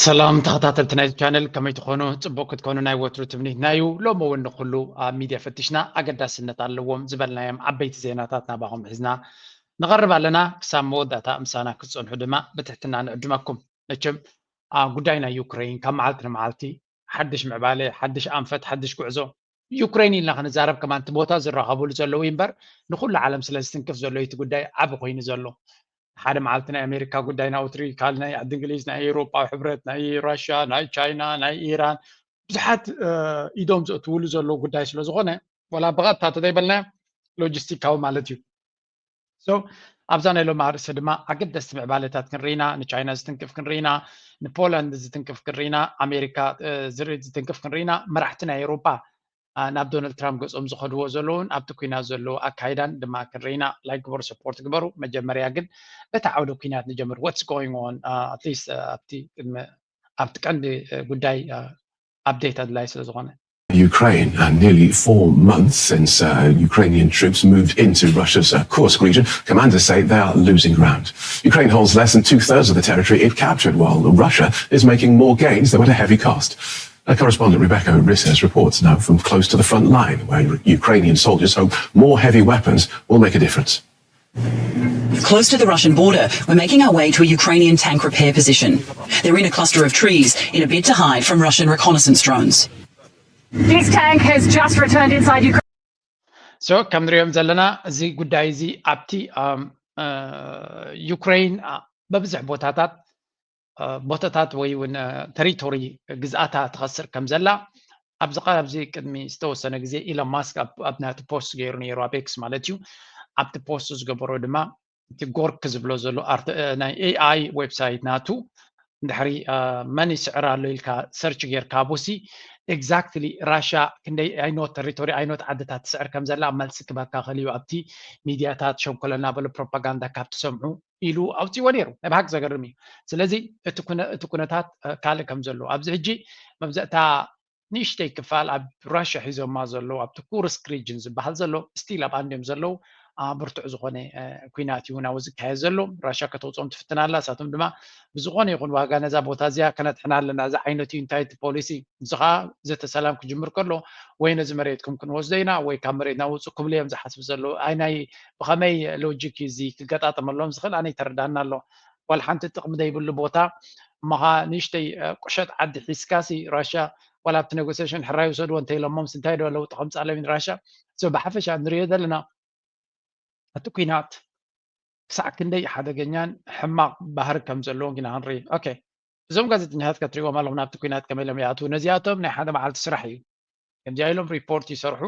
ሰላም ተኸታተልቲ ናይዚ ቻነል፣ ከመይ ትኾኑ? ጽቡቕ ክትኮኑ ናይ ወትሩ ትምኒትና እዩ። ሎሚ እውን ንኹሉ ኣብ ሚድያ ፈቲሽና ኣገዳስነት ኣለዎም ዝበልናዮም ዓበይቲ ዜናታት ናባኹም ሒዝና ንቐርብ ኣለና። ክሳብ መወዳእታ ምሳና ክትጸንሑ ድማ ብትሕትና ንዕድመኩም። መቸም፣ ኣ፣ ጉዳይ ናይ ዩክሬን ካብ መዓልቲ ንመዓልቲ ሓድሽ ምዕባለ፣ ሓድሽ ኣንፈት፣ ሓድሽ ጉዕዞ። ዩክሬን ኢልና ክንዛረብ ከማን እቲ ቦታ ዝራኸቡሉ ዘለዉ እዩ እምበር፣ ንኹሉ ዓለም ስለ ዝትንክፍ ዘሎ እዩ እቲ ጉዳይ ዓቢ ኮይኑ ዘሎ። ሓደ መዓልቲ ናይ ኣሜሪካ ጉዳይ ናብኡ ትርኢ፣ ካልእ ናይ ዓዲ እንግሊዝ፣ ናይ ኤውሮጳዊ ሕብረት፣ ናይ ራሽያ፣ ናይ ቻይና፣ ናይ ኢራን፣ ብዙሓት፣ እ፣ ኢዶም ዘእትውሉ ዘለዉ ጉዳይ ስለ ዝኾነ፣ ዋላ ብቐጥታ ተዘይበልናዮ ሎጂስቲካዊ ማለት እዩ። So፣ ኣብዛ ናይ ሎሚ ኣርእስቲ ድማ ኣገደስቲ ምዕባለታት ክንርኢና፣ ንቻይና ዝትንክፍ ክንርኢና፣ ንፖላንድ ዝትንክፍ ክንርኢና፣ ኣሜሪካ፣ እ፣ ዝር-፣ ዝትንክፍ ክንርኢና፣ መራሕቲ ናይ ኤውሮጳ፣ ኣ፣ ናብ ዶናልድ ትራምፕ ገጾም ዝኸድዎ ዘለውን ኣብቲ ኲናት ዘለዎ ኣካይዳን ድማ ክንርኢና። ላይክ ግበሩ፣ ሰፖርት ግበሩ። መጀመርያ ግን በቲ ዓውደ ኲናት ንጀምር። What's going on? ኣ፣ at least፣ ኣ፣ ኣብቲ ቅድሚ ኣብቲ ቀንዲ፣ እ፣ ጉዳይ፣ እ፣ ኣፕዴት ኣድላይ ስለ ዝኾነ። Ukraine, and nearly four months since uh, Ukrainian troops moved into Russia's uh, Kursk region. Commanders say they are losing ground. Ukraine holds less than two thirds of the territory it captured, while Russia is making more gains, though at a heavy cost. Our correspondent Rebecca Risses reports now from close to the front line, where Ukrainian soldiers hope more heavy weapons will make a difference. Close to the Russian border, we're making our way to a Ukrainian tank repair position. They're in a cluster of trees in a bid to hide from Russian reconnaissance drones. This tank has just returned inside Ukraine. So፣ ከም ንሪኦም ዘለና እዚ ጉዳይ እዚ ኣብቲ፣ ኣም፣ እ፣ ዩክሬን፣ ኣ፣ በብዝሕ ቦታታት፣ እ፣ ቦታታት ወይ እውን፣ እ፣ ተሪቶሪ ግዝኣታ ትኸስር ከም ዘላ ኣብዚ ቀ-፣ ኣብዚ ቅድሚ ዝተወሰነ ግዜ ኢሎን ማስክ ኣብ፣ ኣብ ናቱ ፖስት ገይሩ ነይሩ፣ ኣብ ኤክስ ማለት እዩ። ኣብቲ ፖስት ዝገበሮ ድማ እቲ ጎርክ ዝብሎ ዘሎ ኣርት-፣ እ፣ ናይ ኤኣይ ዌብሳይት ናቱ እንድሕሪ፣ እ፣ መን ይስዕር ኣሎ ኢልካ ሰርች ጌርካ ኣቡሲ ኤግዛክትሊ ራሽያ ክንደይ ኣይኖት ተሪቶሪ ኣይኖት ዓድታት ትስዕር ከም ዘላ ኣብ መልሲ ክበካ ክእል እዩ። ኣብቲ ሚድያታት ሸንኮለል እናበሉ ፕሮፓጋንዳ ካብ ትሰምዑ ኢሉ ኣውፂዎ ነይሩ። ናይ ብሓቂ ዘገርም እዩ። ስለዚ እቲ ኩነ-፣ እቲ ኩነታት፣ እ፣ ካልእ ከም ዘሎ ኣብዚ ሕጂ መብዛእታ ንእሽተይ ክፋል ኣብ ራሽያ ሒዞማ ዘለዉ ኣብቲ ኩርስክ ሪጅን ዝበሃል ዘሎ ስቲል ኣብ ኣንድዮም ዘለዉ፣ ኣ፣ ብርቱዕ ዝኾነ፣ እ፣ ኲናት እዩ ናብኡ ዝካየድ ዘሎ። ራሽያ ከተውፅኦም ትፍትን ኣላ። ንሳቶም ድማ ብዝኾነ ይኹን ዋጋ ነዛ ቦታ እዚኣ ከነድሕና ኣለና፣ እዚ ዓይነት እዩ። እንታይ እቲ ፖሊሲ? እዚ ኸዓ ዘተ ሰላም ክጅምር ከሎ ወይ ነዚ መሬትኩም ክንወስዶ ኢና ወይ ካብ መሬትና ውፁ ክብሉ እዮም ዝሓስቡ ዘለዉ። ኣይ ናይ ብኸመይ ሎጂክ እዩ እዚ ክገጣጠመሎም ዝኽእል? ኣነ ይተረዳና ኣሎ። ዋላ ሓንቲ ጥቕሚ ዘይብሉ ቦታ እሞ ኸዓ ንእሽተይ፣ እ፣ ቁሸት ዓዲ ሒዝካሲ ራሽያ ዋላ ኣብቲ ኔጎሲዬሽን ሕራይ ውሰድዎ እንተኢሎሞምስ እንታይ ዶ ለውጢ ከምፅኣሎም እዩ ንራሽያ? So ብሓፈሻ ንሪኦ ዘለና እቲ ኲናት ክሳዕ ክንደይ ሓደገኛን ሕማቕ ባህሪ ከም ዘለዎን ኢና ክንርኢ። ኦኬ፣ እዞም ጋዜጠኛታት ከትሪእዎም ኣለኹም ናብቲ ኲናት ከመይ ኢሎም ይኣትዉ። ነዚኣቶም ናይ ሓደ መዓልቲ ስራሕ እዩ። ከምዚኣ ኢሎም ሪፖርት ይሰርሑ፣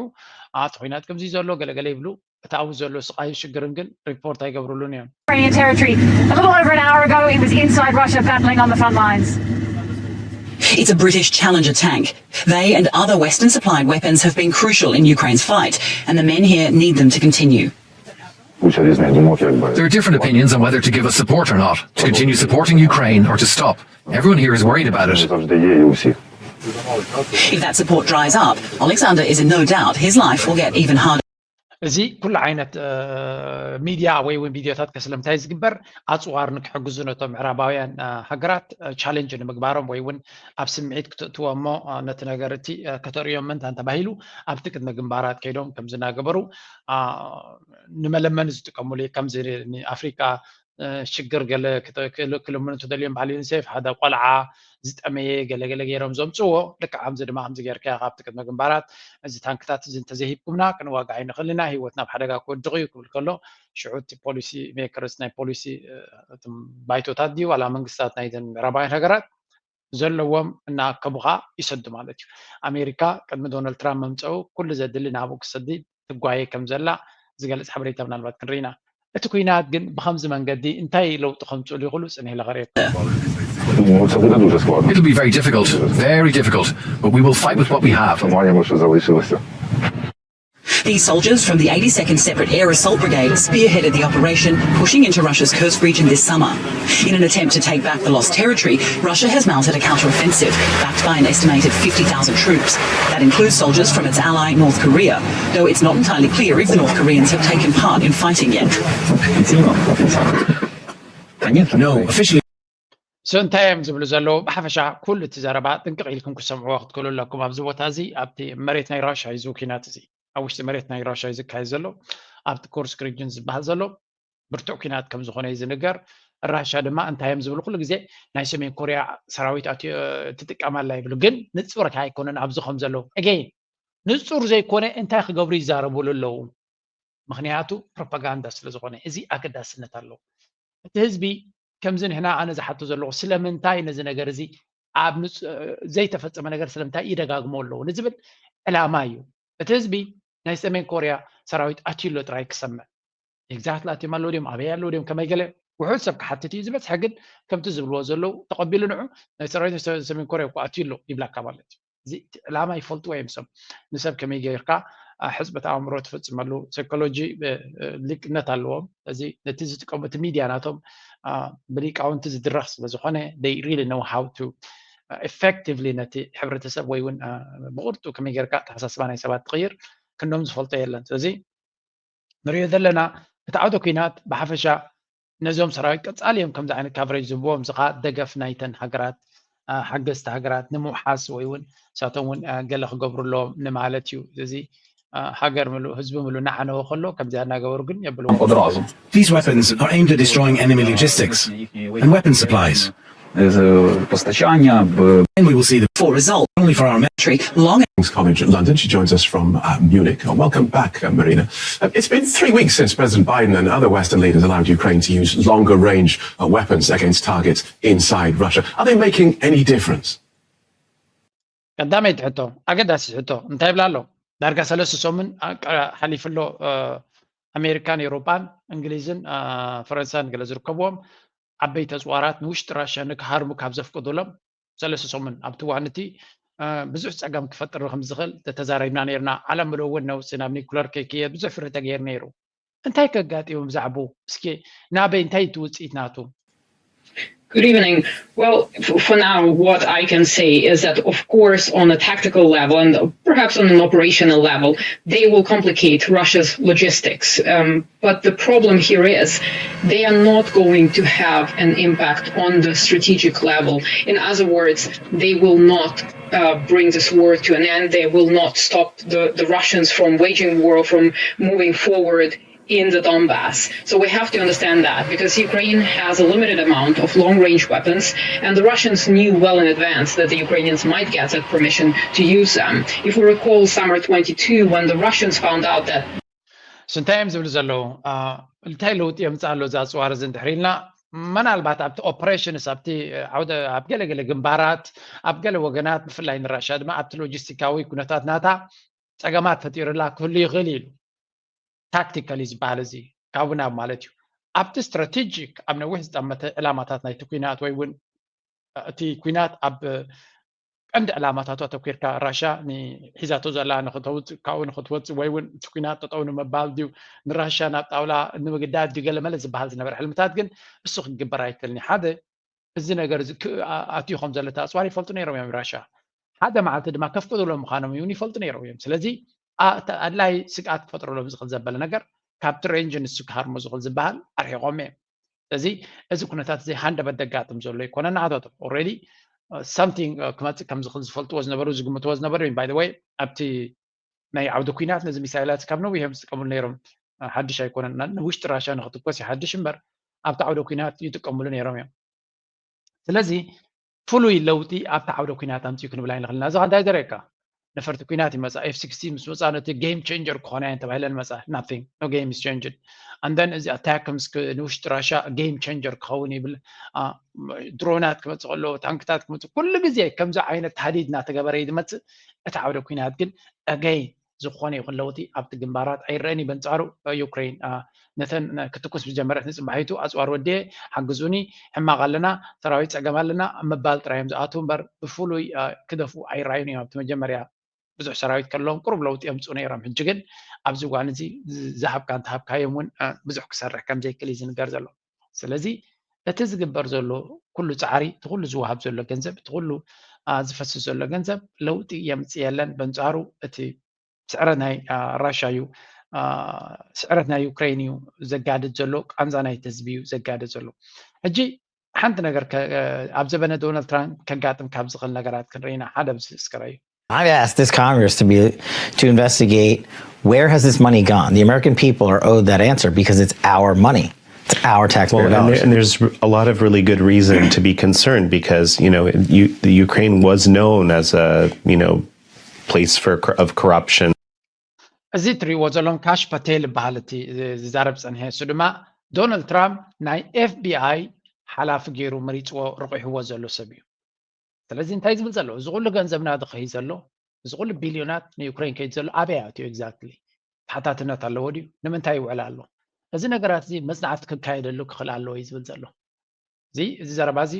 ኣ፣ እቲ ኲናት ከምዚ ዘሎ ገለገለ ይብሉ። እቲ ኣብኡ ዘሎ ስቓይን ሽግርን ግን ሪፖርት ኣይገብሩሉን እዮም። Ukrainian territory. A little over an hour ago, it was inside Russia battling on the front lines. It's a British Challenger tank. They and other Western supplied weapons have been crucial in Ukraine's fight, and the men here need them to continue. Pucha, this man, you know, like, There are different opinions on whether to give us support or not, to continue supporting Ukraine or to stop. Everyone here is worried about it. Завжди є, і усі. If that support dries up, Alexander is in no doubt his life will get even harder. እዚ ኩሉ ዓይነት፣ እ፣ ሚድያ ወይ እውን ቪድዮታት ከስለምታይ ዝግበር ኣፅዋር ንክሕግዙ ነቶም ምዕራባውያን፣ እ፣ ሃገራት፣ እ፣ ቻሌንጅ ንምግባሮም ወይ እውን ኣብ ስምዒት ክትእትዎ እሞ፣ እ፣ ነቲ ነገር እቲ፣ እ፣ ከተርእዮም ምንታን ተባሂሉ ኣብቲ ቅድሚ ግንባራት ከይዶም ከምዚ እናገበሩ፣ ኣ፣ ንመለመኒ ዝጥቀሙሉ እዩ። ከምዚ ንኣፍሪቃ፣ እ፣ ሽግር ገለ ክተ-፣ ክል-፣ ክልምኑ እንተደልዮም በዓል ዩኒሴፍ ሓደ ቆልዓ ዝጠመየ ገለ ገለ ገይሮም ዘምፅዎ፣ ልክዕ ከምዚ ድማ ከምዚ ጌርካ ኢኻ ኣብቲ ቅድሚ ግንባራት እዚ ታንክታት እዚ እንተዘይሂብኩምና ክንዋጋዕ ኣይንኽእል ኢና፣ ህይወትና ኣብ ሓደጋ ክወድቕ እዩ ክብል ከሎ፣ ሽዑ እቲ ፖሊሲ ሜከርስ ናይ ፖሊሲ፣ እ፣ እቶም ባይቶታት ድዩ ዋላ መንግስታት ናይዘን ምዕራባውያን ሃገራት ዘለዎም እናኣከቡኻ ይሰዱ ማለት እዩ። ኣሜሪካ ቅድሚ ዶናልድ ትራምፕ መምፀኡ ኩሉ ዘድሊ ናብኡ ክሰዲ ትጓየ ከም ዘላ ዝገልፅ ሓበሬታ ምናልባት ክንርኢ ኢና። እቲ ኲናት ግን ብኸምዚ መንገዲ እንታይ ለውጢ ከምፅእሉ ይኽእሉ ፅን ኢለ ከርእየኩም። Ну, це буде дуже складно. It'll be very difficult, very difficult, but we will fight with what we have. Маємо, що залишилося. These soldiers from the eighty-second Separate Air Assault Brigade spearheaded the operation, pushing into Russia's Kursk region this summer. In an attempt to take back the lost territory, Russia has mounted a counteroffensive, backed by an estimated fifty thousand troops. That includes soldiers from its ally North Korea, though it's not entirely clear if the North Koreans have taken part in fighting yet. No, officially. እንታይ እዮም ዝብሉ ዘለዉ? ብሓፈሻ ኩሉ እቲ ዘረባ ጥንቅቕ ኢልኩም ክሰምዕዎ ክትክእሉ ኣለኩም። ኣብዚ ቦታ እዚ ኣብቲ መሬት ናይ ራሻ እዩ እዚ ኩናት እዚ ኣብ ውሽጢ መሬት ናይ ራሻ እዩ ዝካየድ ዘሎ። ኣብቲ ኮርስክ ሪጅን ዝበሃል ዘሎ ብርቱዕ ኩናት ከም ዝኾነ እዩ ዝንገር። ራሻ ድማ እንታይ እዮም ዝብሉ? ኩሉ ግዜ ናይ ሰሜን ኮርያ ሰራዊት ኣትዮ ትጥቀም ኣላ ይብሉ፣ ግን ንጹር ኣይኮነን ኣብዚ ከም ዘለዉ። ኣገይን ንጹር ዘይኮነ እንታይ ክገብሩ ይዛረቡሉ ኣለዉ? ምክንያቱ ፕሮፓጋንዳ ስለ ዝኾነ። እዚ ኣገዳስነት ኣለዎ። እቲ ህዝቢ ከምዚ ንሕና ኣነ ዝሓቶ ዘለኹ ስለምንታይ ነዚ ነገር እዚ ኣብ ዘይተፈጸመ ነገር ስለምንታይ ይደጋግሞ ኣለዉ ንዝብል ዕላማ እዩ። እቲ ህዝቢ ናይ ሰሜን ኮርያ ሰራዊት ኣትዩ ኣሎ ጥራይ ክሰምዕ። ኤግዛክትሊ ኣትዮም ኣለዉ ድዮም፣ ኣበይ ኣለዉ ድዮም፣ ከመይ ገለ ውሑድ ሰብ ክሓትት እዩ ዝበዝሐ። ግን ከምቲ ዝብልዎ ዘለዉ ተቐቢሉ ንዑ ናይ ሰራዊት ሰሜን ኮርያ እኮ ኣትዩ ኣሎ ይብላካ ማለት እዩ። እዚ ዕላማ ይፈልጥዎ እዮም ሰብ። ንሰብ ከመይ ጌርካ ሕፅበት ኣእምሮ ትፍፅመሉ ሳይኮሎጂ ሊቅነት ኣለዎም። እዚ ነቲ ዝጥቀሙ እቲ ሚድያ ናቶም ብሊቃውንቲ ዝድረኽ ስለዝኾነ they really know how to effectively ነቲ ሕብረተሰብ ወይ እውን ብቕርጡ ከመይ ጌርካ ኣተሓሳስባ ናይ ሰባት ትቕይር ክንዶም ዝፈልጦ የለን። ስለዚ ንሪኦ ዘለና እቲ ዓውደ ኩናት ብሓፈሻ ነዞም ሰራዊት ቀጻሊ እዮም ከምዚ ዓይነት ካቨሬጅ ዝህብዎም፣ እዚ ኸኣ ደገፍ ናይተን ሃገራት ሓገዝቲ ሃገራት ንምውሓስ ወይ እውን ንሳቶም እውን ገለ ክገብሩ ኣለዎም ንማለት እዩ። እዚ ሃገር ምሉእ ህዝቢ ምሉእ እናዓነወ ከሎ ከምዚኣ እናገበሩ ግን የብልዎ። These weapons are aimed at destroying enemy logistics and weapon supplies. Постачання And we will see the for result. Only for our men. Tree long King's College London. She joins us from uh, Munich. Uh, welcome back, uh, Marina. Uh, it's been three weeks since President Biden and other Western leaders allowed Ukraine to use longer range uh, weapons against targets inside Russia. Are they making any difference? ቀዳመይቲ ሕቶ፣ ኣገዳሲት ሕቶ እንታይ ይብላ ኣሎ? ዳርጋ ሰለስተ ሰሙን ሓሊፉ ኣሎ። ኣሜሪካን ኤውሮጳን እንግሊዝን ፈረንሳን ገለ ዝርከብዎም ዓበይቲ ኣፅዋራት ንውሽጢ ራሽያ ንክሃርሙ ካብ ዘፍቅዱሎም ሰለስተ ሰሙን ኣብቲ እዋን እቲ ብዙሕ ፀገም ክፈጥር ከም ዝኽእል ተተዛሪብና ነርና። ዓለም ምሉእ እውን ነውፂ ናብ ኒኩለር ከይክየ ብዙሕ ፍርህ ተገይሩ ነይሩ። እንታይ ከጋጢሙ ብዛዕቡ እስኪ ናበይ እንታይ እቲ ውፅኢት ናቱ? Good evening. Well, f- for now, what I can say is that, of course, on a tactical level and perhaps on an operational level, they will complicate Russia's logistics. Um, but the problem here is they are not going to have an impact on the strategic level. In other words, they will not uh, bring this war to an end. They will not stop the, the Russians from waging war, from moving forward in the Donbass. So we have to understand that because Ukraine has a limited amount of long range weapons, and the Russians knew well in advance that the Ukrainians might get that permission to use them. If we recall summer twenty-two, when the Russians found out that እንታይ እዮም ዝብሉ ዘለዉ? እንታይ ለውጢ የምፅእ ኣሎ እዚ ኣፅዋር እዚ እንድሕር ኢልና፣ ምናልባት ኣብቲ ኦፕሬሽንስ ኣብቲ ዓውደ ኣብ ገለገለ ግንባራት ኣብ ገለ ወገናት ብፍላይ ንራሻ ድማ ኣብቲ ሎጂስቲካዊ ኩነታት ናታ ፀገማት ፈጢሩላ ክህሉ ይኽእል ኢሉ። ታክቲካሊ ዝበሃል እዚ ካብኡ ናብ ማለት እዩ። ኣብቲ ስትራቴጂክ ኣብ ነዊሕ ዝጠመተ ዕላማታት ናይቲ ኩናት ወይ እውን እቲ ኩናት ኣብ ቀንዲ ዕላማታቱ ኣተኪርካ ራሻ ንሒዛቶ ዘላ ንክተውፅእ ካብኡ ንክትወፅእ ወይ እውን እቲ ኩናት ጠጠው ንምባል ድዩ ንራሻ ናብ ጣውላ ንምግዳድ ድዩ ገለመለ ዝበሃል ዝነበረ ሕልምታት ግን እሱ ክግበር ኣይክእልን እዩ። ሓደ እዚ ነገር እዚ ኣትዩ ከም ዘሎ እቲ ኣፅዋር ይፈልጡ ነይሮም እዮም ራሻ ሓደ መዓልቲ ድማ ከፍቅዱሎም ምዃኖም እውን ይፈልጡ ነይሮም እዮም። ስለዚ ኣድላይ ስግኣት ክፈጥረሎም ዝኽእል ዘበለ ነገር ካብቲ ሬንጅ ንሱ ክሃርሞ ዝኽእል ዝበሃል ኣርሒቖም እዮም። ስለዚ እዚ ኩነታት እዚ ሃንደበት ደጋጥም ዘሎ ይኮነ ንኣታቶም ኦልሬዲ ሳምቲንግ ክመፅእ ከም ዝኽእል ዝፈልጥዎ ዝነበሩ ዝግምትዎ ዝነበሩ እዮም። ባይ ወይ ኣብቲ ናይ ዓውዲ ኩናት ነዚ ሚሳይላት ካብ ነዊሕ እዮም ዝጥቀምሉ ነይሮም። ሓድሽ ኣይኮነን። ንውሽጢ ራሻ ንክትኮስ ይሓድሽ እምበር ኣብቲ ዓውዲ ኩናት ይጥቀምሉ ነይሮም እዮም። ስለዚ ፍሉይ ለውጢ ኣብቲ ዓውደ ኩናት ኣምፅኡ ክንብል ኣይንኽእልና። እዚ እንታይ ዘርእየካ ነፈርቲ ኩናት ይመፃ ኤፍ ሲክስቲን ምስ መፃ ነቲ ጌም ቸንጀር ክኾና እየን ተባሂለን መፃ ናቲንግ ኖ ጌም ኢስ ቸንጅድ ኣንደን እዚ ኣታክ ምስ ንውሽጢ ራሻ ጌም ቸንጀር ክኸውን ይብል። ድሮናት ክመፅእ ከሎ ታንክታት ክመፅእ ኩሉ ግዜ ከምዚ ዓይነት ሃዲድ እናተገበረ እዩ ዝመፅእ። እቲ ዓውደ ኩናት ግን ኣገይ ዝኾነ ይኹን ለውጢ ኣብቲ ግንባራት ኣይረአን እዩ። በንፃሩ ዩክሬን ነተን ክትኩስ ብጀመረት ንፅባሒቱ ኣፅዋር ወዲየ ሓግዙኒ ሕማቕ ኣለና ሰራዊት ፀገም ኣለና ምባል ጥራይ እዮም ዝኣትዉ እምበር ብፍሉይ ክደፍኡ ኣይረኣዩን እዮም። ኣብቲ መጀመርያ ብዙሕ ሰራዊት ከለዎም ቁሩብ ለውጢ የምፅኡ ነይሮም። ሕጂ ግን ኣብዚ እዋን እዚ ዝሃብካ እንተሃብካዮም እውን ብዙሕ ክሰርሕ ከም ዘይክእል እዩ ዝንገር ዘሎ። ስለዚ እቲ ዝግበር ዘሎ ኩሉ ፃዕሪ እቲ ኩሉ ዝወሃብ ዘሎ ገንዘብ እቲ ኩሉ ዝፈስስ ዘሎ ገንዘብ ለውጢ የምፅእ የለን። በንፃሩ እቲ ስዕረት ናይ ራሻ እዩ ስዕረት ናይ ዩክሬን እዩ ዘጋድድ ዘሎ ቃንዛ ናይቲ ህዝቢ እዩ ዘጋድድ ዘሎ። ሕጂ ሓንቲ ነገር ከ- ኣብ ዘበነ ዶናልድ ትራምፕ ከጋጥም ካብ ዝኽእል ነገራት ክንርኢና ሓደ ኣብዚ እስክረዩ I've asked this Congress to be to investigate where has this money gone? The American people are owed that answer because it's our money. It's our taxpayer Well, and, there, dollars. and there's a lot of really good reason to be concerned because you know you, the Ukraine was known as a you know place for cor- of corruption. እዚ እትሪእዎ ዘለኹም ካሽ ፓቴል ይበሃል እቲ ዝዛረብ ፀንሐ። እሱ ድማ ዶናልድ ትራምፕ ናይ ኤፍቢኣይ ሓላፊ ገይሩ መሪፅዎ ረቑሕዎ ዘሎ ሰብ እዩ። ስለዚ እንታይ ዝብል ዘሎ? እዚ ኩሉ ገንዘብና ዝኸይ ዘሎ፣ እዚ ኩሉ ቢልዮናት ንዩክሬን ከይድ ዘሎ ኣበይ ኣትዩ? ኤግዛክትሊ ተሓታትነት ኣለዎ ድዩ? ንምንታይ ይውዕል ኣሎ? እዚ ነገራት እዚ መፅናዕቲ ክካየደሉ ክኽእል ኣለዎ እዩ ዝብል ዘሎ። እዚ እዚ ዘረባ እዚ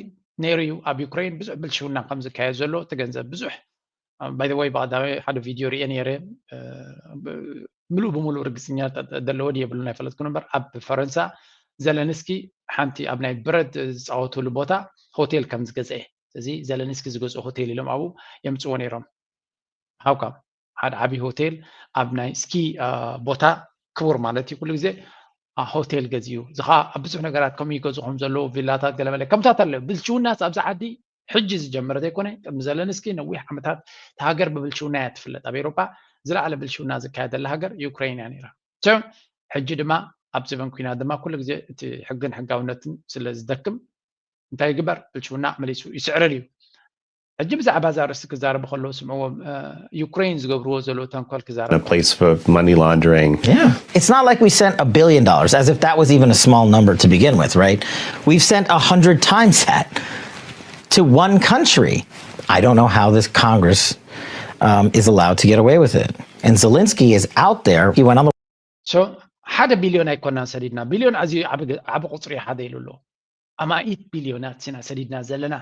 ነይሩ እዩ። ኣብ ዩክሬን ብዙሕ ብልሽውና ከም ዝካየድ ዘሎ እቲ ገንዘብ ብዙሕ ባይ ወይ ብቀዳማይ ሓደ ቪድዮ ሪኤ ነይረ። ምሉእ ብምሉእ ርግፅኛ ዘለዎን የብሉን ኣይፈለጥኩን እምበር ኣብ ፈረንሳ ዘለንስኪ ሓንቲ ኣብ ናይ ብረት ዝፃወትሉ ቦታ ሆቴል ከም ዝገዝአ፣ እዚ ዘለንስኪ ዝገዝኦ ሆቴል ኢሎም ኣብኡ የምፅዎ ነይሮም። ሃውካም ሓደ ዓብዪ ሆቴል ኣብ ናይ ስኪ ቦታ ክቡር ማለት እዩ ኩሉ ግዜ ሆቴል ገዚኡ እዚ ከዓ ኣብ ብዙሕ ነገራት ከምኡ ይገዝኹም ዘለዉ ቪላታት ገለመለ ከምታት ኣለዩ። ብልሽውናስ ኣብዚ ዓዲ ሕጂ ዝጀመረ ዘይኮነ ቅድሚ ዘለንስኪ ነዊሕ ዓመታት እቲ ሃገር ብብልሽውና እያ ትፍለጥ። ኣብ ኤሮጳ ዝለዓለ ብልሽውና ዝካየደላ ሃገር ዩክሬን እያ ነይራ። ሕጂ ድማ ኣብ ዘበን ኩናት ድማ ኩሉ ግዜ እቲ ሕግን ሕጋውነትን ስለ ዝደክም እንታይ ይግበር? ብልሽውና መሊሱ ይስዕረር እዩ። ሕጂ ብዛዕባ እዛ ርእሲ ክዛረቡ ከለዉ ስምዕዎም ዩክሬን ዝገብርዎ ዘለዉ ተንኮል ክዛረብ A place for money laundering. Yeah. It's not like we sent a billion dollars, as if that was even a small number to begin with, right? We've sent a hundred times that to one country. I don't know how this Congress um, is allowed to get away with it. And Zelensky is out there. He went on the so ሓደ ቢልዮን ኣይኮናን ሰዲድና። ቢልዮን ኣዝዩ ዓቢ ቁፅሪ ሓደ ኢሉ ኣሎ። ኣማኢት ቢልዮናት ኢና ሰዲድና ዘለና።